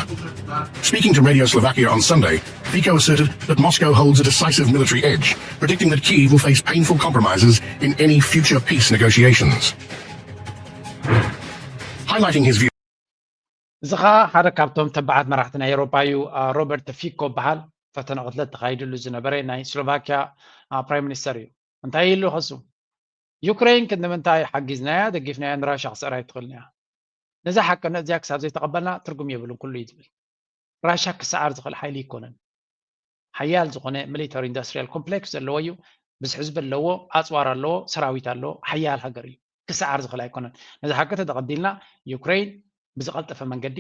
Speaking to Radio Slovakia on Sunday, Fico asserted that Moscow holds a decisive military edge, predicting that Kyiv will face painful compromises in any future peace negotiations. Highlighting his view. እዚ ኸዓ ሓደ ካብቶም ተባዓት መራሕቲ ናይ ኤውሮጳ እዩ። ሮበርት ፊኮ በሃል። ፈተነ ቅትለት ተኻይድሉ ዝነበረ ናይ ስሎቫኪያ ፕራይም ሚኒስተር እዩ። እንታይ ኢሉ ከሱ ዩክሬን ክንዲ ምንታይ ሓጊዝናያ ደጊፍናያ ንራሻ ክስዕራ ኣይትኽእልን እያ። ነዛ ሓቅነት እዚኣ ክሳብ ዘይተቐበልና ትርጉም የብሉን ኩሉ እዩ ዝብል። ራሻ ክሰዓር ዝኽእል ሓይሊ ኣይኮነን። ሓያል ዝኾነ ሚሊተሪ ኢንዱስትሪያል ኮምፕሌክስ ዘለዎ እዩ። ብዙሕ ህዝቢ ኣለዎ፣ ኣፅዋር ኣለዎ፣ ሰራዊት ኣለዎ፣ ሓያል ሃገር እዩ። ክሰዓር ዝኽእል ኣይኮነን። ነዚ ሓቂ ተተቐቢልና ዩክሬን ብዝቐልጠፈ መንገዲ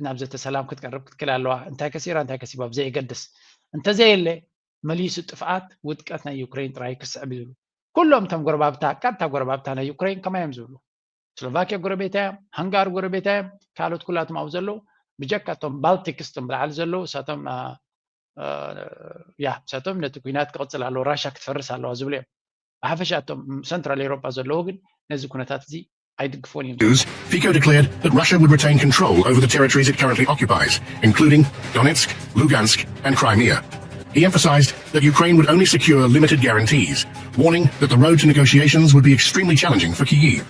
ናብ ዘተ ሰላም ክትቀርብ ክትክእል ኣለዋ። እንታይ ከሲራ እንታይ ከሲባ ብዘየገድስ እንተዘየለ መሊሱ ጥፍኣት ውድቀት ናይ ዩክሬን ጥራይ ክስዕብ ይብሉ። ኩሎም እቶም ጎረባብታ ቀጥታ ጎረባብታ ናይ ዩክሬን ከማይ እዮም ዝብሉ። ስሎቫኪያ ጎረቤታ እዮም፣ ሃንጋሪ ጎረቤታ እዮም፣ ካልኦት ኩላቶም ኣብኡ ዘለዉ ብጀካ እቶም ባልቲክስ እቶም ብላዕሊ ዘለዉ እሳቶም ያ እሳቶም ነቲ ኩናት ክቕፅል ኣለዎ ራሻ ክትፈርስ ኣለዋ ዝብሉ እዮም። ብሓፈሻ እቶም ሰንትራል ኤውሮጳ ዘለዉ ግን ነዚ ኩነታት እዚ ኣይድግፎን እዮም። News, Fico declared that Russia would retain control over the territories it currently occupies, including Donetsk, Lugansk and Crimea. He emphasized that Ukraine would only secure limited guarantees, warning that the road to negotiations would be extremely challenging for Kyiv.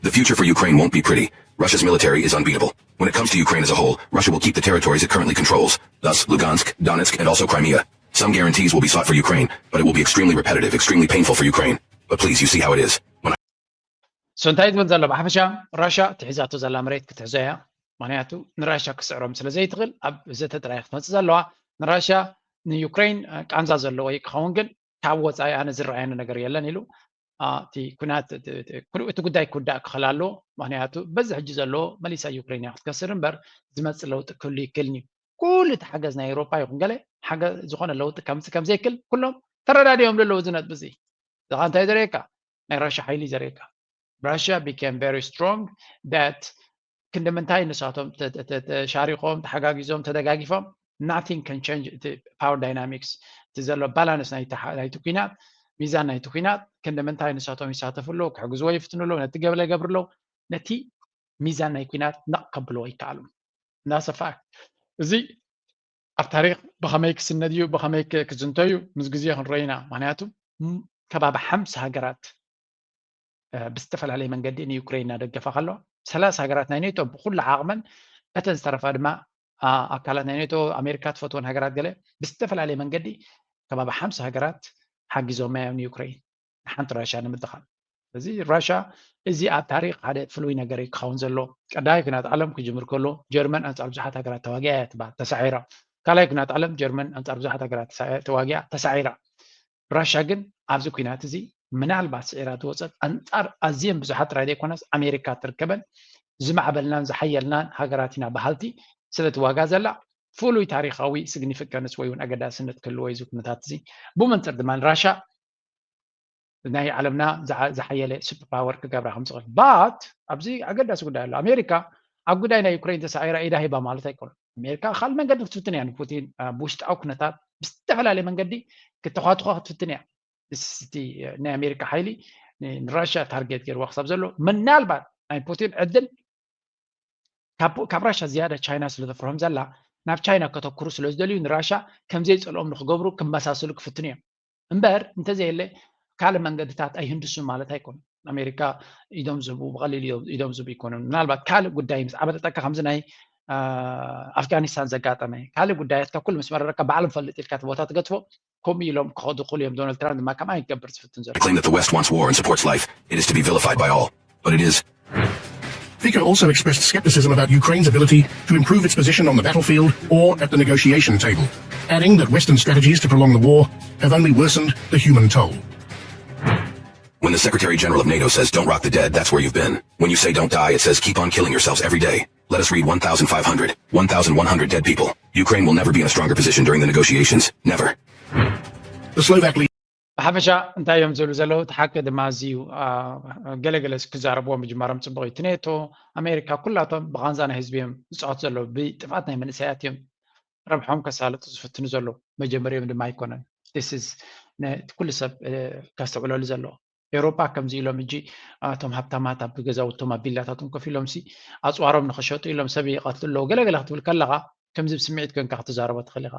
The future for Ukraine won't be pretty. Russia's military is unbeatable. When it comes to Ukraine as a whole, Russia will keep the territories it currently controls, thus Lugansk, Donetsk, and also Crimea. Some guarantees will be sought for Ukraine, but it will be extremely repetitive, extremely painful for Ukraine. But please, you see how it is. When I so እንታይ ትብል ዘሎ ብሓፈሻ ራሻ ትሒዛቶ ዘላ መሬት ክትሕዞ እያ። ምክንያቱ ንራሻ ክስዕሮም ስለ ዘይትኽእል ኣብ ዘተ ጥራይ ክትመፅእ ዘለዋ። ንራሻ ንዩክሬን ቃንዛ ዘለዎ ክኸውን ግን ካብ ወፃኢ ኣነ ዝረኣየኒ ነገር የለን ኢሉ። እቲ ኩናት እቲ ጉዳይ ክውዳእ ክኽእል ኣለዎ። ምክንያቱ በዚ ሕጂ ዘለዎ መሊሳ ዩክሬን እያ ክትከስር እምበር ዝመፅእ ለውጢ ክህሉ ይክእልን እዩ። ኩሉ እቲ ሓገዝ ናይ ኤውሮፓ ይኹን ገለ ዝኾነ ለውጢ ከምፅእ ከምዘይክእል ኩሎም ተረዳዲኦም ዘለዉ እዚ ነጥቢ እዚ። እዚኻ እንታይ ዘርእየካ ናይ ራሻ ሓይሊ ዘርእየካ። Russia became very strong that ክንዲ ምንታይ ንሳቶም ተሻሪኾም ተሓጋጊዞም ተደጋጊፎም nothing can change እቲ power dynamics እቲ ዘሎ balance ናይቲ ኩናት ሚዛን ናይቲ ኩናት ክንዲ ምንታይ ንሳቶም ይሳተፉ ኣለዉ ክሕግዝዎ ይፍትኑ ኣለዉ ነቲ ገበለ ይገብሩ ኣለዉ ነቲ ሚዛን ናይ ኩናት ነቕ ከብልዎ ይከኣሉ። That's a fact። እዚ ኣብ ታሪክ ብኸመይ ክስነድ እዩ ብኸመይ ክዝንቶ እዩ ምስ ግዜ ክንረኢና። ምክንያቱ ከባቢ ሓምሳ ሃገራት ብዝተፈላለየ መንገዲ ንዩክሬን እናደገፋ ከለዋ ሰላሳ ሃገራት ናይ ኔቶ ብኩሉ ዓቕመን እተን ዝተረፋ ድማ ኣካላት ናይ ኔቶ ኣሜሪካ ትፈትወን ሃገራት ገለ ብዝተፈላለየ መንገዲ ከባቢ ሓምሳ ሃገራት ሓጊዞማ እዮም ንዩክሬን ንሓንቲ ራሻ ንምድኻል። ስለዚ ራሻ እዚ ኣብ ታሪክ ሓደ ፍሉይ ነገር እዩ ክኸውን ዘሎ። ቀዳማይ ኩናት ዓለም ክጅምር ከሎ ጀርመን ኣንፃር ብዙሓት ሃገራት ተዋጊኣ እያ ትበሃል ተሳዒራ። ካልኣይ ኩናት ዓለም ጀርመን ኣንፃር ብዙሓት ሃገራት ተዋጊኣ ተሳዒራ። ራሻ ግን ኣብዚ ኩናት እዚ ምናልባት ስዒራ ዝወፀት ኣንፃር ኣዝየን ብዙሓት ጥራይ ዘይኮነስ ኣሜሪካ ትርከበን ዝማዕበልናን ዝሓየልናን ሃገራት ኢና በሃልቲ ስለ ትዋጋ ዘላ ፍሉይ ታሪካዊ ሲግኒፊካንስ ወይ እውን ኣገዳስነት ክህልዎ እዩ እዚ ኩነታት እዚ። ብመንፅር ድማ ራሻ ናይ ዓለምና ዝሓየለ ሱፐር ፓወር ክገብራ ከም ዝኽእል ባት ኣብዚ ኣገዳሲ ጉዳይ ኣሎ። ኣሜሪካ ኣብ ጉዳይ ናይ ዩክሬን ተሳዒራ ኢዳ ሂባ ማለት ኣይኮነን። ኣሜሪካ ካልእ መንገዲ ክትፍትን እያ ንፑቲን ብውሽጣዊ ኩነታት ብዝተፈላለየ መንገዲ ክተኳትኳ ክትፍትን እያ። እቲ ናይ ኣሜሪካ ሓይሊ ንራሽያ ታርጌት ገይርዋ ክሳብ ዘሎ ምናልባት ናይ ፑቲን ዕድል ካብ ራሻ ዝያዳ ቻይና ስለ ተፍርሆም ዘላ ናብ ቻይና ከተኩሩ ስለ ዝደልዩ ንራሻ ከምዘይፀልኦም ንክገብሩ ክመሳሰሉ ክፍትኑ እዮም። እምበር እንተዘየለ ካልእ መንገድታት ኣይህንድሱን ማለት ኣይኮኑን። ኣሜሪካ ኢዶም ዝህቡ ብቐሊል ኢዶም ዝህቡ ይኮኑን። ምናልባት ካልእ ጉዳይ ምስ ዓበጠጠካ ከምዚ ናይ ኣፍጋኒስታን ዘጋጠመ ካልእ ጉዳያት ካብ ኩሉ ምስ መረረካ ባዕሎም ፈልጥ ኢልካ እቲ ቦታ ትገትፎ ከምኡ ኢሎም ክኸዱ ክኽእሉ እዮም። ዶናልድ ትራምፕ ድማ ከምኣ ይገብር ዝፍትን ዘሎ። They claim that the West wants war and supports life. It is to be vilified by all. but it is. Fico also expressed skepticism about Ukraine's ability to improve its position on the battlefield or at the negotiation table, adding that Western strategies to prolong the war have only worsened the human toll. When the Secretary General of NATO says, "Don't rock the dead," that's where you've been. When you say, "Don't die," it says, "Keep on killing yourselves every day." Let us read one thousand five hundred, one thousand one hundred dead people. Ukraine will never be in a stronger position during the negotiations. Never. The Slovak leader. ብሓፈሻ እንታይ እዮም ዝብሉ ዘለዉ? እቲ ሓቂ ድማ እዚ እዩ። ገለገለ ክዛረብዎ ምጅማሮም ፅቡቅ እዩ። እቲ ኔቶ፣ ኣሜሪካ፣ ኩላቶም ብቓንዛ ናይ ህዝቢ እዮም ዝፃወቱ ዘለዉ። ብጥፍኣት ናይ መንእሰያት እዮም ረብሖም ከሳልጡ ዝፍትኑ ዘለዉ። መጀመሪኦም ድማ ኣይኮነን። ኩሉ ሰብ ከስተውዕለሉ ዘለዎ። ኤውሮጳ ከምዚ ኢሎም ሕጂ እቶም ሃብታማት ኣብ ገዛውቶም ኣብ ቢላታቶም ኮፍ ኢሎም ሲ ኣፅዋሮም ንኽሸጡ ኢሎም ሰብ ይቐትሉ ኣለዉ። ገለገለ ክትብል ከለኻ ከምዚ ብስምዒት ኮንካ ክትዛረቦ ትኽእል ኢኻ።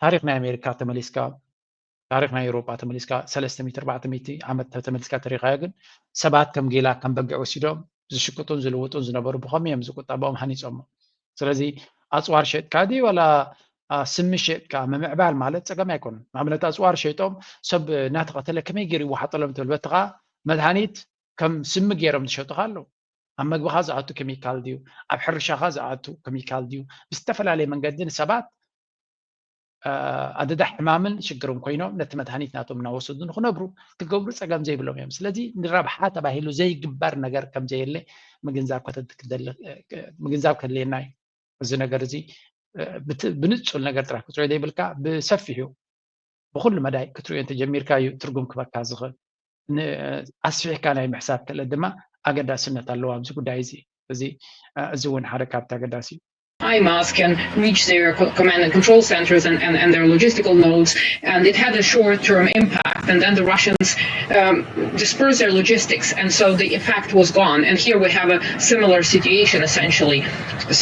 ታሪኽ ናይ ኣሜሪካ ተመሊስካ፣ ታሪኽ ናይ ኤውሮጳ ተመሊስካ ሰለስተ ሚእቲ ኣርባዕተ ሚእቲ ዓመት ተመሊስካ ተሪኻዮ፣ ግን ሰባት ከም ጌላ ከም በጊዕ ወሲዶም ዝሽቅጡን ዝልውጡን ዝነበሩ ብኸመይ እዮም ዝቁጠባኦም ሃኒፆሞ? ስለዚ ኣፅዋር ሸጥካ ድዩ ዋላ ስሚ ሸጥካ ምምዕባል ማለት ፀገም ኣይኮኑን። ንኣብነት ኣፅዋር ሸይጦም ሰብ እናተቐተለ ከመይ ገይሩ ይወሓጠሎም ትብል በትኻ መድሃኒት ከም ስሚ ገይሮም ዝሸጡኻ ኣለዉ። ኣብ መግብኻ ዝኣቱ ኬሚካል ድዩ ኣብ ሕርሻኻ ዝኣቱ ኬሚካል ድዩ ብዝተፈላለየ መንገዲ ንሰባት ኣደዳ ሕማምን ሽግርን ኮይኖም ነቲ መድሃኒት ናቶም እናወሰዱ ንክነብሩ ክገብሩ ፀገም ዘይብሎም እዮም። ስለዚ ንረብሓ ተባሂሉ ዘይግበር ነገር ከምዘየለ ምግንዛብ ከድልየና እዩ። እዚ ነገር እዚ ብንፁል ነገር ጥራሕ ክትሪኦ ዘይብልካ ብሰፊሑ ብኩሉ መዳይ ክትሪኦ እንተጀሚርካ እዩ ትርጉም ክበካ ዝኽእል። ኣስፊሕካ ናይ ምሕሳብ ክእለት ድማ ኣገዳስነት ኣለዎ ኣብዚ ጉዳይ እዚ። እዚ እዚ እውን ሓደ ካብቲ ኣገዳሲ እዩ። HIMARS can reach their command and control centers and, and, and their logistical nodes, and it had a short-term impact. And then the Russians um, dispersed their logistics, and so the effect was gone. And here we have a similar situation, essentially.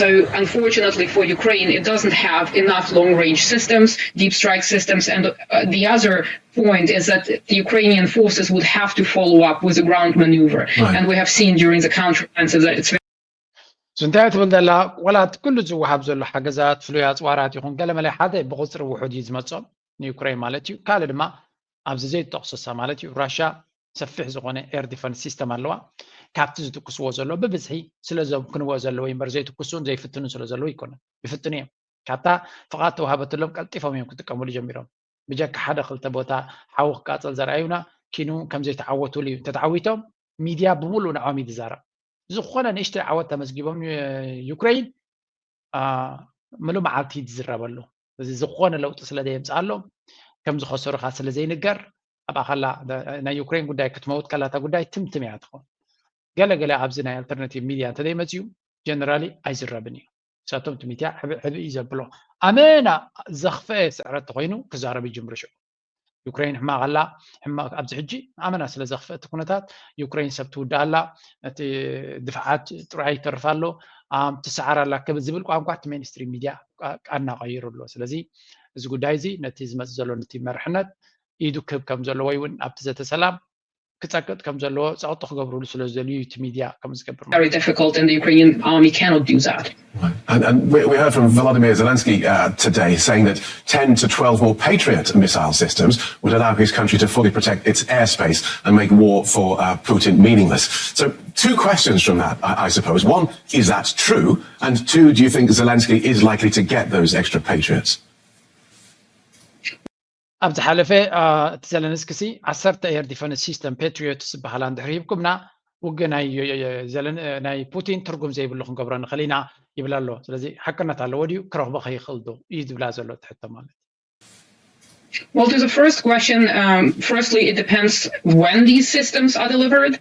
So, unfortunately for Ukraine, it doesn't have enough long-range systems, deep strike systems, and uh, the other point is that the Ukrainian forces would have to follow up with a ground maneuver. Right. And we have seen during the counteroffensive that it's እንታይ ትብል ዘላ? ወላ እቲ ኩሉ ዝወሃብ ዘሎ ሓገዛት ፍሉይ ኣፅዋራት ይኹን ገለመለ ሓደ ብቁፅሪ ውሑድ እዩ ዝመፆም ንዩክሬን ማለት እዩ። ካልእ ድማ ኣብዚ ዘይተኩሰሳ ማለት እዩ ራሻ ሰፊሕ ዝኾነ ኤር ዲፈንስ ሲስተም ኣለዋ። ካብቲ ዝትኩስዎ ዘሎ ብብዝሒ ስለ ዘምክንዎ ዘለዉ እምበር ዘይትኩሱን ዘይፍትኑን ስለ ዘለዉ ይኮነ። ይፍትኑ እዮም። ካብታ ፍቓድ ተዋሃበትሎም ቀልጢፎም እዮም ክጥቀምሉ ጀሚሮም። ብጀካ ሓደ ክልተ ቦታ ሓዊ ክቃፀል ዘርኣዩና ኪኑ ከም ዘይተዓወቱሉ እዩ። እንተተዓዊቶም ሚድያ ብምሉእ ንዖም እዩ ዝዛረብ። ዝኾነ ንእሽተይ ዓወት ተመዝጊቦም ዩክሬን ምሉእ መዓልቲ እዩ ዝዝረበሉ። እዚ ዝኾነ ለውጢ ስለ ዘየምፅኣሎም ከም ዝኸሰሩ ከዓ ስለ ዘይንገር ኣብኣ ከላ ናይ ዩክሬን ጉዳይ ክትመውት ከላ እታ ጉዳይ ትምትም እያ ትኸውን። ገለ ገለ ኣብዚ ናይ ኣልተርናቲቭ ሚድያ እንተዘይመፅዩ ጀነራሊ ኣይዝረብን እዩ። ንሳቶም እቲ ሚድያ ሕብእ ሕብእ እዩ ዘብሎ። ኣመና ዘኽፈአ ስዕረት ተኮይኑ ክዛረብ ይጅምሩ ሽዑ። ዩክሬን ሕማቕ ኣላ፣ ሕማቕ ኣብዚ ሕጂ ኣመና ስለ ዘኽፍአ እቲ ኩነታት ዩክሬን ሰብ ትውድእ ኣላ፣ እቲ ድፍዓት ጥራይ ይተርፍ ኣሎ፣ ኣም ትሰዓር ኣላ ክብል ዝብል ቋንቋ እቲ ሜንስትሪም ሚድያ ቃና ቀይሩ ኣሎ። ስለዚ እዚ ጉዳይ እዚ ነቲ ዝመፅእ ዘሎ ነቲ መርሕነት ኢዱ ክህብ ከም ዘለዎ ወይ እውን ኣብቲ ዘተ ሰላም ክፀቅጥ ከም ዘለዎ ፀቕጢ ክገብርሉ ስለ ዝደልዩ እዩ እቲ ሚድያ ከምኡ ዝገብር ማለት very difficult and the Ukrainian army cannot do that. And, and we, we heard from Volodymyr Zelensky uh, today saying that ten to twelve more Patriot missile systems would allow his country to fully protect its airspace and make war for uh, Putin meaningless. So, two questions from that, I, I suppose. One, is that true? And two, do you think Zelensky is likely to get those extra Patriots? ኣብ ዝሓለፈ እቲ ዘለንስኪ ሲ ዓሰርተ ኤር ዲፈንስ ሲስተም ፓትሪዮትስ ዝበሃላ እንድሕር ሂብኩምና ውግእ ናይ ፑቲን ትርጉም ዘይብሉ ክንገብሮ ንኽእል ኢና ይብል ኣሎ። ስለዚ ሓቅነት ኣለዎ ድዩ? ክረኽቦ ከይኽእል ዶ እዩ ዝብላ ዘሎ እቲ ሕቶ ማለት። Well, to the first question, um, firstly, it depends when these systems are delivered,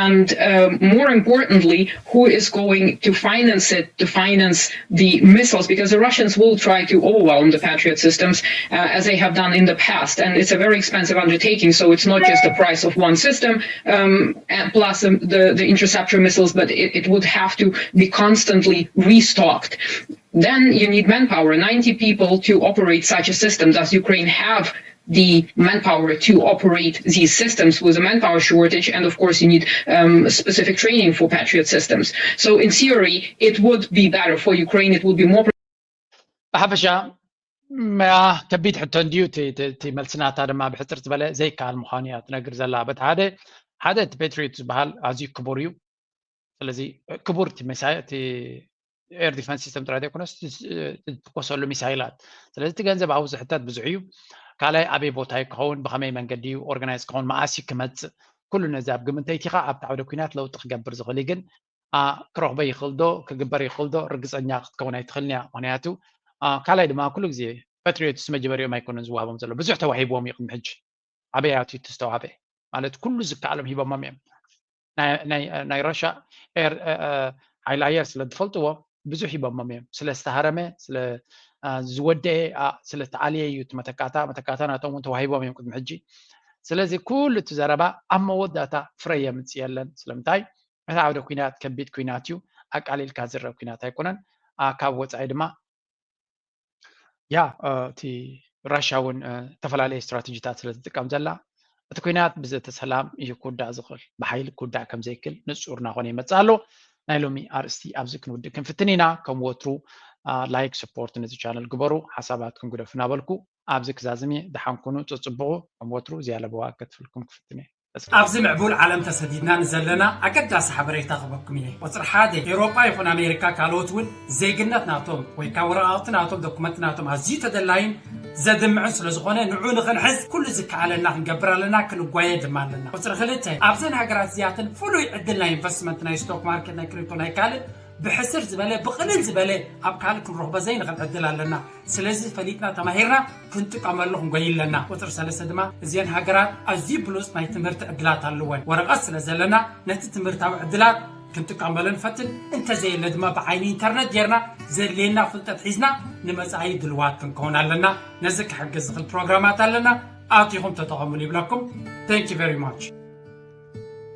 and uh, more importantly, who is going to finance it, to finance the missiles, because the Russians will try to overwhelm the Patriot systems, uh, as they have done in the past, and it's a very expensive undertaking, so it's not just the price of one system, um, plus the, the, the interceptor missiles, but it, it would have to be constantly restocked. Then you need manpower, ninety people to operate such a system. Does Ukraine have the manpower to operate these systems with a manpower shortage? And of course, you need um, specific training for Patriot systems. So in theory, it would be better for Ukraine. It would be more. ብሓፈሻ ከቢድ ሕቶ እንድዩ። እቲ መልሲ ናታ ድማ ብሕፅር ዝበለ ዘይከኣል ምዃኑ እያ ትነግር ዘላ። በቲ ሓደ ሓደ እቲ ፓትሪዮት ዝበሃል ኣዝዩ ክቡር እዩ። ስለዚ ክቡር እቲ ሚሳይል እቲ air defense system ጥራይ ዘይኮነስ ትኮሰሉ ሚሳይላት። ስለዚ እቲ ገንዘብ ኣብኡ ዝሕተት ብዙሕ እዩ። ካልኣይ ኣበይ ቦታ እዩ ክኸውን፣ ብኸመይ መንገዲ እዩ organize ክኸውን፣ መኣስ እዩ ክመፅእ፣ ኩሉ ነዚ ኣብ ግምት ኣእቲኻ ኣብቲ ዓውደ ኲናት ለውጢ ክገብር ዝኽእል እዩ። ግን ክረኽቦ ይኽእል ዶ ክግበር ይኽእል ዶ ርግፀኛ ክትከውን ኣይትኽእልን እያ። ምክንያቱ ካልኣይ ድማ ኩሉ ግዜ ፓትሪዮትስ መጀመሪኦም ኣይኮነን ዝዋሃቦም ዘሎ፣ ብዙሕ ተዋሂብዎም እዩ ቅድሚ ሕጂ። ኣበይ ኣትዩ እቲ ዝተዋህበ ማለት ኩሉ ዝከኣሎም ሂቦሞም እዮም። ናይ ራሻ ሓይሊ ኣየር ስለ ዝፈልጥዎ ብዙሕ ሂቦሞም እዮም። ስለ ዝተሃረመ ስለ ዝወደአ ስለ ተኣልየ እዩ እቲ መተካእታ። መተካእታ ናቶም እውን ተዋሂቦም እዮም ቅድሚ ሕጂ። ስለዚ ኩሉ እቲ ዘረባ ኣብ መወዳእታ ፍረ የምፅእ የለን። ስለምንታይ እቲ ዓውደ ኲናት ከቢድ ኲናት እዩ። ኣቃሊልካ ዝረብ ኲናት ኣይኮነን። ካብ ወፃኢ ድማ ያ እቲ ራሻ እውን ዝተፈላለየ ስትራተጂታት ስለ ትጥቀም ዘላ እቲ ኲናት ብዘተ ሰላም እዩ ክውዳእ ዝኽእል፣ ብሓይሊ ክውዳእ ከም ዘይክእል ንጹር እናኾነ ይመጽእ ኣሎ። ናይ ሎሚ ኣርእስቲ ኣብዚ ክንውድእ ክንፍትን ኢና። ከም ወትሩ ላይክ፣ ሰፖርት ነዚ ቻነል ግበሩ፣ ሓሳባትኩም ግደፉ እናበልኩ ኣብዚ ክዛዝም እየ። ደሓን ኩኑ፣ ጽጽብቑ። ከም ወትሩ ዝያለበዋ ከትፍልኩም ክፍትን እየ። ኣብዚ ምዕቡል ዓለም ተሰዲድና ንዘለና ኣገዳሲ ሓበሬታ ክበኩም እየ። ቁፅሪ ሓደ፣ ኤውሮጳ ይኹን ኣሜሪካ ካልኦት እውን ዜግነት ናቶም ወይ ካብ ወረቃቕቲ ናቶም ዶኩመንት ናቶም ኣዝዩ ተደላይን ዘድምዕን ስለ ዝኾነ ንዑ ንኽንሕዝ ኩሉ ዝከኣለና ክንገብር ኣለና፣ ክንጓየ ድማ ኣለና። ቁፅሪ ክልተ፣ ኣብዘን ሃገራት እዚኣተን ፍሉይ ዕድል ናይ ኢንቨስትመንት ናይ ስቶክ ማርኬት ናይ ክሪፕቶ ናይ ካልእ ብሕስር ዝበለ ብቕልል ዝበለ ኣብ ካልእ ክንረኽቦ ዘይንኽእል ዕድል ኣለና። ስለዚ ፈሊጥና ተማሂርና ክንጥቀመሉ ክንጎይ ኣለና። ቁፅሪ ሰለስተ ድማ እዚአን ሃገራት ኣዝዩ ብሉፅ ናይ ትምህርቲ ዕድላት ኣለወን። ወረቐት ስለ ዘለና ነቲ ትምህርታዊ ዕድላት ክንጥቀመሉ ንፈትን፣ እንተዘየለ ድማ ብዓይኒ ኢንተርነት ጌርና ዘድልየና ፍልጠት ሒዝና ንመፃኢ ድልዋት ክንከውን ኣለና። ነዚ ክሕግዝ ዝኽእል ፕሮግራማት ኣለና፣ ኣቲኹም ተጠቐሙሉ ይብለኩም። Thank you very much።